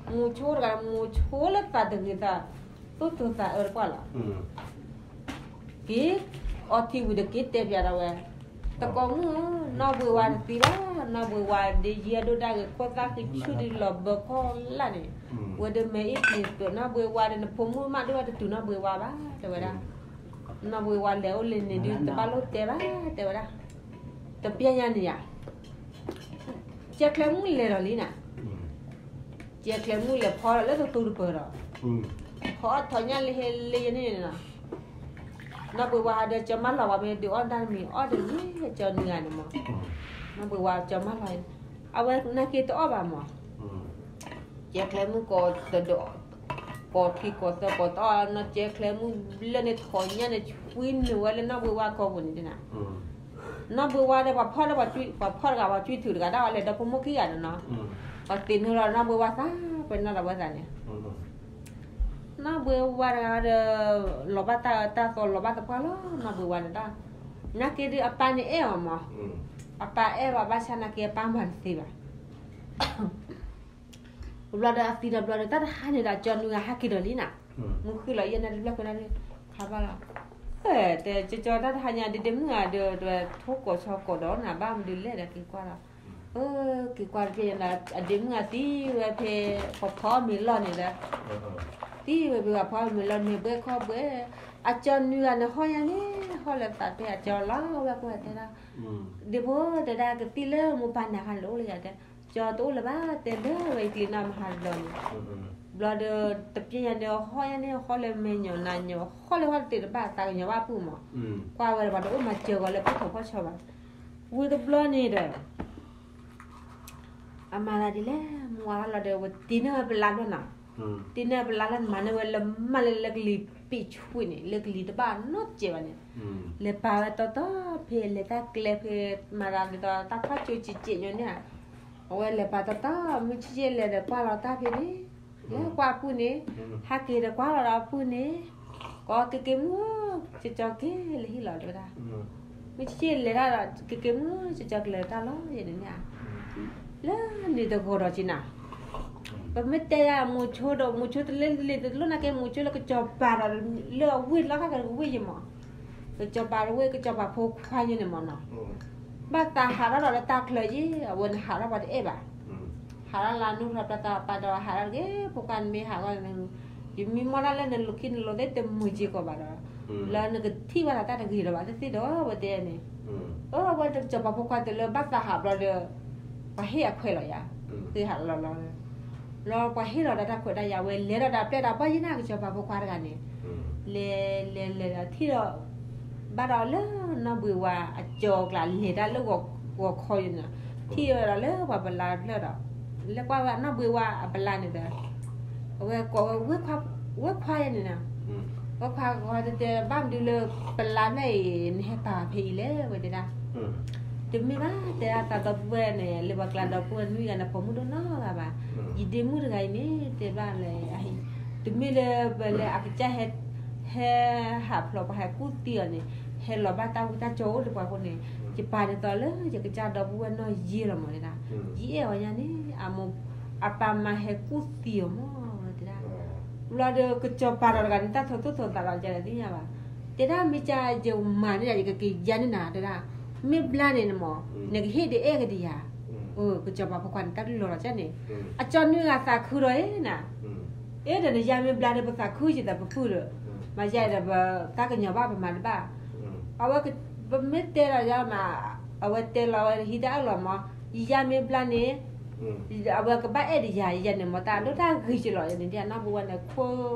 မိၤဆိတဂၤ မိၤဆိလၢသးတဂ့ၤသး သိၣ်တိၤသးအၢတပှၢ်လီၤ က့ၤ အီထံဝံၤဒီးက့ၤတဲပၠးဒီးဝဲ, တကိးမုၣ်ဧၢ, နီၢ်ဘှံးဝါတသံဘၣ်, နီၢ်ဘှံးဝါဒ်ယဲၢ်ဒိၣ်ဒၣ်ဂ့ၤ ခိၣ်သၣ်ဃံဆူၣ်ဒ်လီၤဘၢခီၣ်လာ်န့ၣ်, ဝဲဒၣ်မဲအ့ၣ်ပျံၤသုး နီၢ်ဘှံးဝါဒီး နဖိမုၣ်မးဒိၣ်ဝဲတတုၤနီၢ်ဘှံးဝါဘၣ် တဲဝဲဒၣ်, နီၢ်ဘှံးဝါလဲၤအိၣ်လၢန့ၣ်ဒုး တဘၣ်လိၣ်တဲဘၣ် တဲဝဲဒၣ်, တပျဲညါန့ၣ်ယါ ကဲချဲမုၣ်လဲၤဒီးလံနၤ, ကဲချဲမုၣ်လဲၤဖီဒီးလၢတသူတပၢၤဒီး, ဖီအီၣ်ထီၣ်ညၣ်လၢဟဲလၢယဲန့ၣ်နီၤ, နီၢ်ဘှံးဝါဟးဒီးကၠီမၢ်လီၤဝဲမ့ၢ်ဒုးအီၣ်တၢ်တမံၤ အီၣ်တမံၤကၠီနွံဂၤန့ၣ်မး, နီၢ်ဘှံးဝါကၠီမၢ်လီၤ, အဝဲနာ်က့တအီၣ်ဘၣ်မး, ကဲချဲမုၣ်ကိးသဒိး, ကိးခံကိးသၢကိးတအီၣ်နီၤ ကဲချဲမုၣ်လၢန့ၣ်ထီၣ်ညၣ်န့ၣ် ဆွံနုာ်ဝဲလၢနီၢ်ဘှံးဝါကိာ်ပူၤန့ၣ် နီၢ်ဘှံးဝါဒီး ပှၤဖီၣ်ဒီးပှၤဖီၣ်တဂၤ ပှၤကွံာ်ထုးတဂၤ ဒၣ်ဝဲလဲၤဒီဖိမိၢ်ခံဂၤန့ၣ်နီၤ, ပှၤသ့ၣ်နုာ်လီၤနီၢ်ဘှံးဝါသး ပှဲၤနီၢ်ဒီးဝဲသးန့ၣ်, နီၢ်ဘှံးဝါတဂၤဒီး လီၤဘၣ်တၢ်အၢတၢ်သီလီၤဘၣ်သပှၢ်လီၤ နီၢ်ဘှံးဝါန့ၣ်တၢ်, နာ်က့ဒီးအပၢ်န့ၣ်အဲၣ်အီၤမး, အပၢ်အဲၣ်ဘၣ်ဘၣ်ဆၣ်နာ်က့အပၢ်မၤတသ့ဘၣ် ဘျီဒီးအသံဒီးဘျီဒီး တၢ်တဟါန့ၣ်ဒီး ကၠီနွံဂၤဟဲက့ၤဒီးလံနၤ, မုၢ်ဃုလီၤယဲၢ်နၣ်တဘျီခွဲးနၣ်ရံၣ်, ခါဘၣ်လီၤ, တဲကၠီကၠီတၢ်တဟါညါဒ့ဒ့မုၣ်ဂၤဒီး ထိၣ်ကိးဆီကိးဒီးနၤ ဘၣ်မနုၤလဲၣ်ဒီးက့ၤကွၢ်လီၤ, အၢ က့ၤကွၢ်တက့ၢ်နၤ အဒ့မုၣ်ဂၤသံဝဲဖဲ ပှၤဖီအီၣ်မ့ၤလီၢ်န့ၣ်ဒီး, သံဝဲဖဲပှၤဖီအီၣ်မ့ၤလီၢ်န့ၣ် ဘှဲခီဘှဲ, အကၠီနွံဂၤန့ၣ်ဟီၣ်ညါန့ၣ် ဟီၣ်လၢသးဖဲအကၠီလီၤဝဲကွၢ်တဲဒၣ် ဒ့ဖိတဲဒၣ်ကသံၣ်လၢမိၢ်ပၢ်နၤခါန့ၣ် တအိၣ်လၢယၤတဲ, ကၠီတအိၣ်လၢၤဘၣ် တဲလၢဝဲအံၤကျ့ၤနီၢ်မဟါတဘျီန့ၣ်, ဘျီဒီး တပျဲညါန့ၣ် ဟီၣ်ညါန့ၣ် ဟီၣ်လၢမဲာ်ညိးနါညိး ဟီၣ်လၢဟီၣ်တသ့တဘၣ် သးကညီၤဘၣ်အပုၢ်မး, ကွၢ်ဝဲဒီးပှၤတအိၣ်မၤစၢၤဂီၤလၢဖီၣ်ထီၣ်ဖီၣ်ဆီဘၣ်, ဝံၤတဘျီန့ၣ်ဒီး အမၤသးဒ်လဲၣ် မုၢ်ဝါထီၣ်လီၤဒီး ဝဲတ့န့ၢ်ဝဲပလါဘျီနီၤ, တ့န့ၢ်ပလါလီၤ မၤန့ၢ်ဝဲလၢမၢ်လၢလၢကလံၤပံာ်ဆူၣ်န့ၣ် လၢကလံၤတဘၣ်နီတစဲးဘၣ်န့ၣ်, လဲၤပာ်ဝဲတီတီဖဲ လဲၤတၢ်ကျဲဖဲ မၤသးဒ်သိးတၢ်ခီၣ်ကၠိကၠဲးကၠဲးညီန့ၣ်ဧါ, အဝဲလဲၤပာ်တီတီ မုၢ်ဆ့ၣ်ဆ့ၣ်လဲၤဒီးကွၢ်လီၤတၢ်ဖဲန့ၣ်, လဲၤကွၢ်အပုၢ်န့ၣ်, ဟဲက့ၤဒီးကွၢ်လီၤဒီးအပုၢ်န့ၣ်, ကိးက့ၤက့ၤမုၢ်, ကၠီကၠီက့ၤလၢဟံၣ်လီၤတဲဝဲဒၣ် မုၢ်ဆ့ၣ်ဆ့ၣ်လဲၤတၢ်ဒီး က့ၤက့ၤမုၢ် ကၠီကၠီကလဲၤတၢ်လီၤ ယဲန့ၣ်န့ၣ်ဧါ, လၢန့ၣ်တဂီၤဒီးက့ၤနၤ, ပမ့ၢ်တဲယၤမိၤဆိဒီး မိၤဆိတလဲၤတလဲၤတလိၣ်နာ်က့ မိၤဆိလၢကစီၤပၤဒီး လၢအဝ့ၢ်လီၤခါကဝ့ၢ်ယဲမး, ကစီၤပၤတဝ့ၢ် ကစီၤပၤဖိခွါယဲန့ၣ်မးနီၤ, ဘၣ်သးဟးထီၣ်ဒီးလၢတၢ်ချၢယဲ အဝဲန့ၣ်ဟးထီၣ်ပှၤတအဲၣ်ဘၣ် ဟးထီၣ်လၢနူထီၣ်ပျၢ်သးပာ်ဒီး ဟးထီၣ်တဂ့ၤ ဖိခွါနမ့ၢ်ဟးဂီၢ်န့ၣ်, ယမံမီၢ်တၢ်လၢနလိၤခံနလိၤသ့ၣ်တမုာ်က့ၤကီးဘၣ်ဒီး, လၢနကထံၣ်ဘၣ်ဒီးတၢ်တဂ့ၤလၢၤဘၣ်သ့ၣ်သ့ၣ်ဒီး ဝဲတဲန့ၣ်, အဝဲကစီၤပၤဖိခွါတလၢဘၣ်သးဟးဘျီဒီး, ပှၤဟ့ၣ်အခွဲးလီၤယၤ, ဟ့ၣ်ဟးလီၤလီၤ, လီၤပှၤဟ့ၣ်လီၤဒီးတၢ်ခွဲးတၢ်ယာ်ဝဲ လဲၤဒီးတၢ်ပျဲၢ်တၢ်ဘီၣ်ယဲန့ၣ် ကစီၤပၤဖိခွါတဂၤန့ၣ်, လဲၤ လဲၤ လဲၤဒီးထံၣ်ဒီး ဘၣ်ဒီးလၢနီၢ်ဘှံးဝါအကၠီအကျါ လဲၤတၢ်လၢဂီၤခီယဲန့ၣ်, ထံၣ်ဝဲဒီးလၢပှၤပလါတဖျၢၣ်ဒီး, လဲၤကွၢ်ဝဲနီၢ်ဘှံးဝါအပလါန့ၣ်ဒီး, အဝဲကိးဝဲ ဝ့ၢ်ခွါယဲန့ၣ်နီၤ, ဝ့ၢ်ခွါဂီၤတဲတဲ ဘၣ်မနုၤလၢပလါဖျၢၣ်အံၤ နဟဲပာ်ဖဲအံၤလဲၣ် ဝဲတဲဒၣ်, တမ့ၢ်ဘၣ် တဲဒၣ်သးဒီပုၢ်ဝဲၢ်န့ၣ် လၢပှၤကျါဒီပုၢ်ဝဲၢ်နွံဂၤန့ၣ် ပိာ်မုၣ်ဒိၣ်နီတဂၤဘၣ်, ယဒ့မုၣ်တဂၤအံၤန့ၣ် တဲဘၣ်လၢ တမ့ၢ်လၢပလၢအကစၢ်ဟဲ ဟဲဟးဖျိးပှၤဟဲကူၣ်သံအီၤန့ၣ်, ဟဲလီၤဘၣ်တၢ်ဝံတၢ်ကၠီအိၣ်လၢပှၤအဃိန့ၣ်, ယပာ်ဒ်သိးလၢယကစၢ်ဒီပုၢ်ဝဲၢ်နီၢ်ယ့ၢ်လီၤမးတဲဒၣ်, ယအဲၣ်အီၤညါန့ၣ် အမိၢ် အပၢ်မါဟဲကူၣ်သံအီၤမး ဝဲတဲဒၣ်, ဘျီဒီးကစီၤပၤဒီးတဂၤန့ၣ် တၢ်ထီၣ်သူၣ်ထီၣ်သးဒီးယၤသ့ၣ်ညါဘၣ်, တဲဒၣ်မ့ၢ်ကယမၤန့ၢ်ဒၣ် ယကက့ၤယါန့ၢ်နၤတဲဒၣ်, မ့ၢ်ဘျါန့ၣ်နမး နကဟ့ၣ်ဒုးအဲၣ်ကဒီးယၤ, ကစီၤပၤဖိခွါန့ၣ် တၢ်ကလီၤလီၤကၢ်န့ၣ်, အကၠီနွံဂၤသးခုဒီးအံၤနၤ, အဲၣ်ဒီးနယါမ့ၢ်ဘျါဒီး ပသးခုယသးပဖုၣ်ဒီး မၤယဲဒီးပသးကညီၤဘၣ်ပမၤတဘၣ်. အဝဲ ပမ့ၢ်တဲလီၤယၤမး, အဝဲတဲလီၤဝဲဟံးတၢ်အၢၣ်လီၤမး, ယယါမ့ၢ်ဘျါန့ၣ် အဝဲကဘၣ်အဲၣ်ဒိးယၤ ယယါန့ၣ်မး တၢ်ဒိၣ်တၢ်ဂ့ၤက့လီၤန့ၣ် ဒ်အနီၢ်ပူၤဝဲန့ၣ် ခိၣ်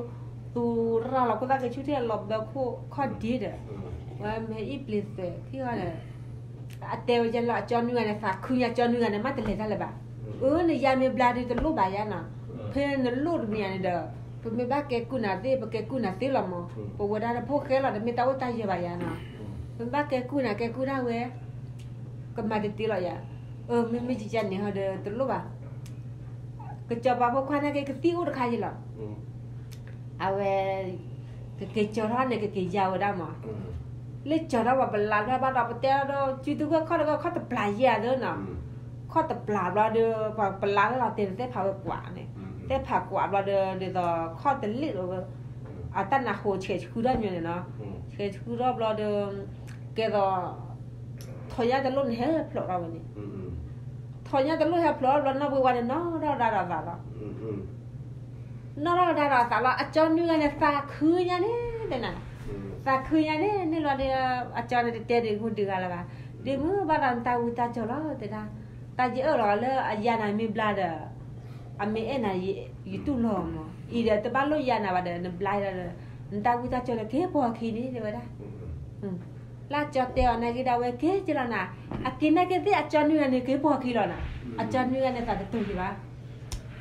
သူရၢ်လီၤခိၣ်သၣ်ကဆူၣ်ထံၣ်လီၤဘၢခိၣ်ခီၣ်ဒ့ဒီး ဝဲမ့ၢ်အံၣ်ပျ့ၤသွဲးထံၣ်ဃီဒီး အတဲဝဲယဲလၢအကၠီနွံဂၤန့ၣ် သးခုညါကၠီနွံဂၤန့ၣ် မ့ၢ်တလဲၤတၢ်လၢၤဘၣ်. အၢ နယါမ့ၢ်ဘျါဒုးတလိၣ်ဘၣ်ယါနီၤ, ဖဲနလိၣ်တမံၤန့ၣ်ဒီး ပမ့ၢ်ဘၣ်ကဲကုၢ်နၤသ့ ပကဲကုၢ်နၤသ့လီၤမး, ပဝဲဒၣ်တဖိၣ်ဃဲလီၤ တမ့ၢ်တၢ်အိၣ်တၢ်ယၢၤဘၣ်ယါနီၤ, ပမ့ၢ်ဘၣ်ကဲကုၢ်နၤကဲကုၢ်ဒၣ်ဝဲ ကမၤတတ့လီၤယါ. အၢ မ့မ့ၢ်ယယါန့ၣ်ဟီဒီးတလိၣ်ဘၣ်. ကစီၤပၤဖိခွါန့ၣ်က့ၤကသံၣ်အိၣ်တခါယံၤလီၤ. အဝဲ ကက့ၤကၠီထီၣ်န့ၣ် ကက့ၤယါဝဲဒၣ်မး, လၢကၠီထီၣ်ပှၤပလးလွဲၢ်ဘၣ်ဒီး ပတဲဒီး စုသူကခီၣ်တခီၣ် ခီၣ်တပျၢ်ယဲၢ်သၢနီၤ, ခီၣ်တပျၢ်ဘျီဒီး ပှၤပလးလၢလီၤတဲာ်သ့ၣ်ဖးဝဲကွၢ်န့ၣ်, သ့ၣ်ဖးကွၢ်ဘျီဒီး ဒ်သိးခီၣ်တလ့ၣ်လီၤဝဲ, အတၢ်နးဃိဆဲးဆှုထီၣ်မီန့ၣ်နီၤ, ဆဲးဆှုထီၣ်ဘျီဒီး ကဲသိး ထီၣ်ညၣ်တလိၣ်န့ၣ်ဟဲဖျိးထီၣ်ဝဲန့ၣ်, ထီၣ်ညၣ်တလိၣ်ဟဲဖျိးထီၣ်ဘျီ နီၢ်ဘှံးဝါန့ၣ် နီၣ်ထီၣ်ကဒါဒီးအသးလီၤ. နီၣ်ထီၣ်ကဒါဒီးအသးလီၤ အကၠီနွံဂၤန့ၣ် သးခုညါန့ၣ်တဲနၤ, သးခုညါန့ၣ် န့ၣ်လီၤဒီး အကၠီန့ၣ်တတဲဒ့မုၣ်ဒုးဂၤလၢၤဘၣ်, ဒ့မုၣ်ဘၣ်ဒီးနတၢ်ဝံတၢ်ကၠီလီၤတဲဒၣ်, တၢ်ယအၢၣ်လီၤလၢအယါနၤမ့ၢ်ဘျါဒီး အမ့ၢ်အဲၣ်နၤ ယတူၢ်လိာ်မး, အံၤဒီးတဘၣ်လိၣ်ယါနၤဘၣ်ဒီး နဘျါဒီး နတၢ်ဝံတၢ်ကၠီဒီးက့ၤပိာ်အခံန့ၣ်တဲဝဲဒၣ်. လၢအကၠီတဲအီၤနာ်က့ဒၣ်ဝဲက့ၤက့လီၤနၤ, အက့ၤနာ်က့သ့ၣ်အကၠီနွံဂၤန့ၣ် က့ၤပိာ်အခံလီၤနၤ, အကၠီနွံဂၤန့ၣ်သးတတူၢ်က့ၤဘၣ်,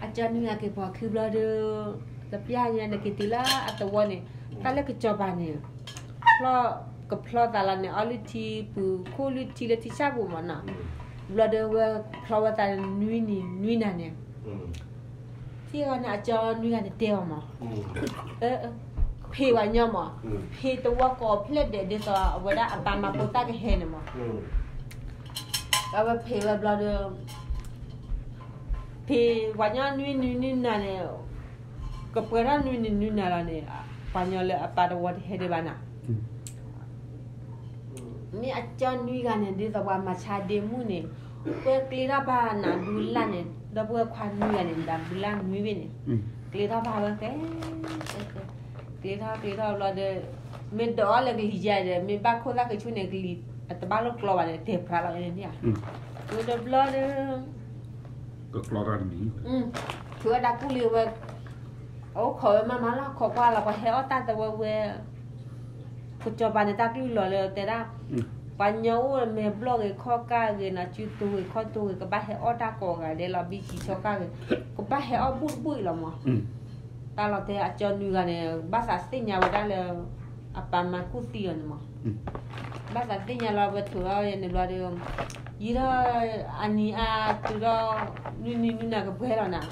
အကၠီနွံဂၤက့ၤပိာ်အခံဘျီဒီး တပျၢ်ညါန့ၣ်က့ၤတုၤလၢအသဝီန့ၣ်, တၢ်လၢကစီၤပၤန့ၣ် ဖျီ ကဖျီသးလီၤန့ၣ် အီလုၢ်ထံပူၤခိၣ်လုၢ်ထံလၢထံဆၣ်ပူၤမးနီၤ, ဘျီဒီးဝဲဖျီဝဲသးနွံနံၤနွံနၤန့ၣ် ထံၣ်ဝဲန့ၣ် အကၠီနွံဂၤန့ၣ်တဲအီၤမး, ဖံးဝဲညီမး, ဖံးသဝီကိးဖျၢၣ်ဒဲးဒ်သိးအဝဲဒၣ်အပၢ်မၤဖိသၣ်ကဟဲန့ၣ်မး, အဝဲဖံးဝဲဘျီဒီး ဖံးဝဲညီနွံနံၤနွံနၤန့ၣ်, ကပှဲၤထီၣ်နွံနံၤနွံနၤလီၤန့ၣ်, ပှၤညီလၢအပၢ်တဝီတဟဲဒံးဘၣ်နၤ မ့ၢ်အကၠီနွံဂၤန့ၣ် ဒ်သိးပှၤမၤဆါဒ့မုၣ်န့ၣ်, ပှဲၤကျ့ထီၣ်ဘၣ်နၤဘုလၢ်န့ၣ်, ဒီပုၢ်ဝဲၢ်ခွါနွံဂၤန့ၣ် နၤဘုလၢ်နွံဘ့ၣ်န့ၣ်, ကျ့ထီၣ်ဘၣ်ဝဲဃဲ, ကျ့ထီၣ်ကျ့ထီၣ်ဘျီဒီး, မ့ၢ်ဒိးအီၤလၢကလံၤယါဒီး မ့ၢ်ဘၣ်ခိၣ်သၣ်ကဆူၣ်န့ၣ် ကလံၤအတဘၣ်လိၣ်ကျီဘၣ်န့ၣ် တဲဖျါလီၤန့ၣ်, ဝဲတဘျီဒီး ထုးဝဲဒၣ်ကူၣ်လံဝဲ, အအိၣ်ခိးဝဲမးမးလီၤ ခိးကွၢ်လီၤ ပှၤဟဲအီၣ်တၢ်သဝဲဝဲ, ကစီၤပၤန့ၣ်တၢ်ကလုၢ်လီၤလၢတဲဒၣ်, ပှၤညီအိၣ်မဲာ်ဘျီၣ်ဂ့ၤခီၣ်ကၢ်ဂ့ၤ နၤစုတိၤဂ့ၤခီၣ်တိၤဂ့ၤ ကဘၣ်ဟဲအီၣ်တၢ်ကိးဂၤဒဲးလီၤ ဘံၣ်ဆံးဆီကၢ်ဂ့ၤ, ကဘၣ်ဟဲအီၣ်ဘူၣ်တဘူၣ်အံၤလီၤမး, တၢ်လီၤတဲအကၠီနွံဂၤန့ၣ် ဘၣ်သးသ့ၣ်ညါဝဲဒၣ်လၢ အပၢ်မၤကူၣ်သံအီၤန့ၣ်မး, ဘၣ်သးသ့ၣ်ညါလီၤဝဲထုးအီၤန့ၣ်ဘျီဒီး, ယံာ်ထီၣ်အနံၤအါတုၤထီၣ်, နွံနံၤနွံနၤကပှဲၤလီၤနၤ,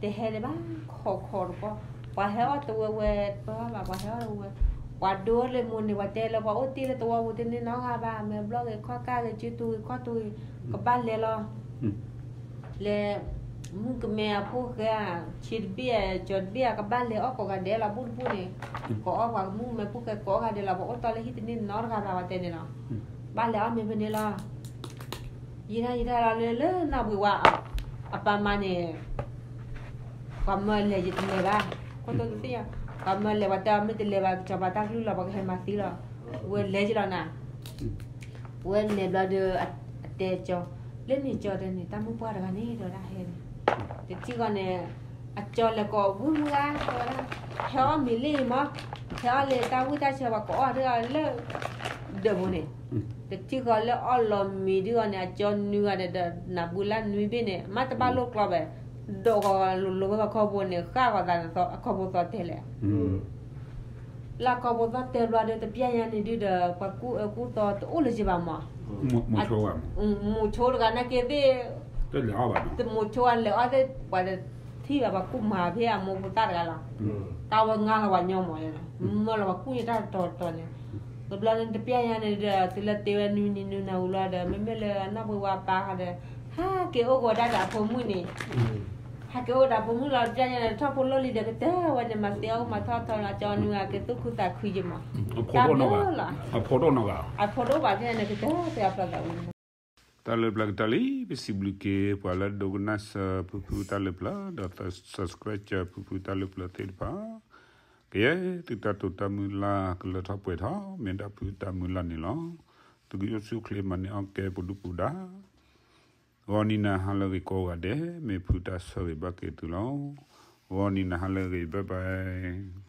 တဟဲဒံးဘၣ်, ခိးခိးတကီၢ်, ပှၤဟဲအီၣ်တဝဲဝဲတပၢၢ်ဘၣ် ပှၤဟဲအီၣ်တဝဲ, ပှၤဒိလၢမိၢ်န့ၣ် ပှၤတဲလၢပှၤအိၣ်တ့ၢ်လၢသဝီပူၤတန့ၢ်နီတဂၤဘၣ် မဲာ်ဘျီၣ်ဂ့ၤခီၣ်ကၢ်ဂ့ၤ စုတိၤဂ့ၤခီၣ်တိၤဂ့ၤ, ကဘၣ်လဲၤလီၤ လဲၤ, မုၣ်ကမဲအဖိဃဲဧါ, ဆံးတဘ့ၣ်ဧါ, ကၠီၤတဘ့ၣ်ဧါ, ကဘၣ်လဲၤအီၣ်ကိးဂၤဒဲးလီၤ ဘူၣ်တဘူၣ်န့ၣ်, ကိးအီၣ်ပှၤမုၣ်ကမဲဖိဃဲကိးဂၤဒဲးလီၤ ပှၤအိၣ်တီၢ်လၢဟံၣ်တန့ၢ်နီတဂၤဘၣ် ပှၤတဲန့ၣ်လီၤ, ဘၣ်လဲၤအီၣ်မ့ၤဖဲန့ၣ်လီၤ, ယံာ်ထီၣ်ယံာ်ထီၣ်လီၤလၢလၢနီၢ်ဘှံးဝါ, အပၢ်မါန့ၣ် ပှၤမၢလဲၤယတလဲၤဘၣ်, ခိၣ်တိတသ့ၣ်ညါ, ပှၤမၢလဲၤပှၤတဲအီၤမ့ၢ်တလဲၤဘၣ် ကစီၤပၤတၢ်ကလုၢ်လီၤ ပှၤကဟဲမၤသံလီၤ, ဝဲလဲၤက့ၤလီၤနၤ, ဝဲလဲၤဘျီဒီး, အတဲကၠီ, လၢန့ၣ်ကၠီတဲန့ၣ် တၢ်မုၣ်ပှၢ်တဂၤန့ၣ် တဲဝဲဒၣ်ဟဲန့ၣ်, တထံၣ်ဃီန့ၣ်, အကၠီလဲၤကိးဝုၢ်မုၢ်ဂၤ တဲဝဲဒၣ်, ဟဲအီၣ်မ့ၤလံမး, ဟဲအီၣ်လၢတၢ်ဝံၣ်တၢ်ဆၢပှၤကိးအီၣ်ဒ်အီၤလၢ, ဒၢးပူၤန့ၣ်, တထံၣ်ဃီလၢအီၣ်လီၤမ့ၤဒ်အီၤန့ၣ် အကၠီနွံဂၤဒီး နၤဘုလၢနွံဘ့ၣ်န့ၣ် မ့ၢ်တဘၣ်လိၣ်ကျီဘၣ်, ဒိးဃီၤလိၤလိၤဝဲပှၤခီဖိန့ၣ် ဃၣ်ဃီၤသးန့ၣ် အခီဖိသီတဲလဲၣ် လၢအခီဖိသီတဲဘျီဒီး တပျၢ်ညါန့ၣ်ဒုဒီး ပှၤကူၣ်အၢကူၣ်သီတအိၣ်လၢၤဘၣ်မး, မိၤဆိတဂၤနာ်က့သ့ၣ်, မိၤဆိအလဲၤအီၣ်သ့ၣ် ပှၤတထံၣ်ဘၣ် ပှၤကူၣ်မၤဖဲအမိၢ်ဖိသၣ်တဂၤလီၤ, တၢ်ဝဲငါလီၤပှၤညီမး, မၢလီၤပှၤကူၣ်န့ၢ်တၢ်တတီၤတတီၤန့ၣ်, တဘျီန့ၣ်တပျၢ်ညါန့ၣ်ဒီး တုၤလၢတ့ဝဲနွံနံၤနွံနၤဝံၤလီၤဒီး မ့မ့ၢ်လၢအနီၢ်ဘှံးဝါပၢ်ဃီဒီး, ဟးက့ၤအိၣ်ကီးဒၣ်ဒီးအဖိမုၣ်န့ၣ် ဟဲက့ၤအိၣ်ဒီးဖိမုၣ်လီၤ တပျၢ်ညါန့ၣ် ထီၣ်ဖိလီၢ်လံဒီးကတၢၢ်ဝဲန့ၣ် မၤသ့အီၣ်မၤထီၣ်ထီန့ၣ် အကၠီနွံဂၤက့ၤသူၣ်ခုသးခုယံာ်မး, တၢ်ဘျုးလီၤ, အဖိဒိၣ်ဘၣ်ဖဲန့ၣ် ကတၢၢ်ဖဲအဖျီသးဝံၤန့ၣ် တၢ်လၢပျၢၤကတၢၢ်လံ ပစံးဘျုးက့ၤပှၤလၢဒိကနၣ်စၢၤဖုဖုတၢ်လၢပျၢၤ ဒီး subscribe စၢၤဖုဖုတၢ်လၢပျၢၤသ့ၣ်တဖၣ်, ကယဲၢ်သုတၢ်တိာ်တၢ်မုၢ်လၢ် ကလၢထီၣ်ပှဲၤထီၣ် မ့ၢ်ဒၣ်ဖုတၢ်မုၢ်လၢ်န့ၣ်လီၤ. သုကအိၣ်ဆူၣ်အိၣ်ချ့ မၤန့ၢ်အီၣ်ကဲ ပူၤဒူပူၤဒါ ဂီၤနံၤနၤဟါလၢအဂ့ၤကိးဂၤဒဲး, မ့ၢ်ဖုတၢ်ဆၢဂ့ၤဘၣ်က့ၤသုလီၤ. ဂီၤနံၤနၤဟါလၢအဂ့ၤ, bye bye.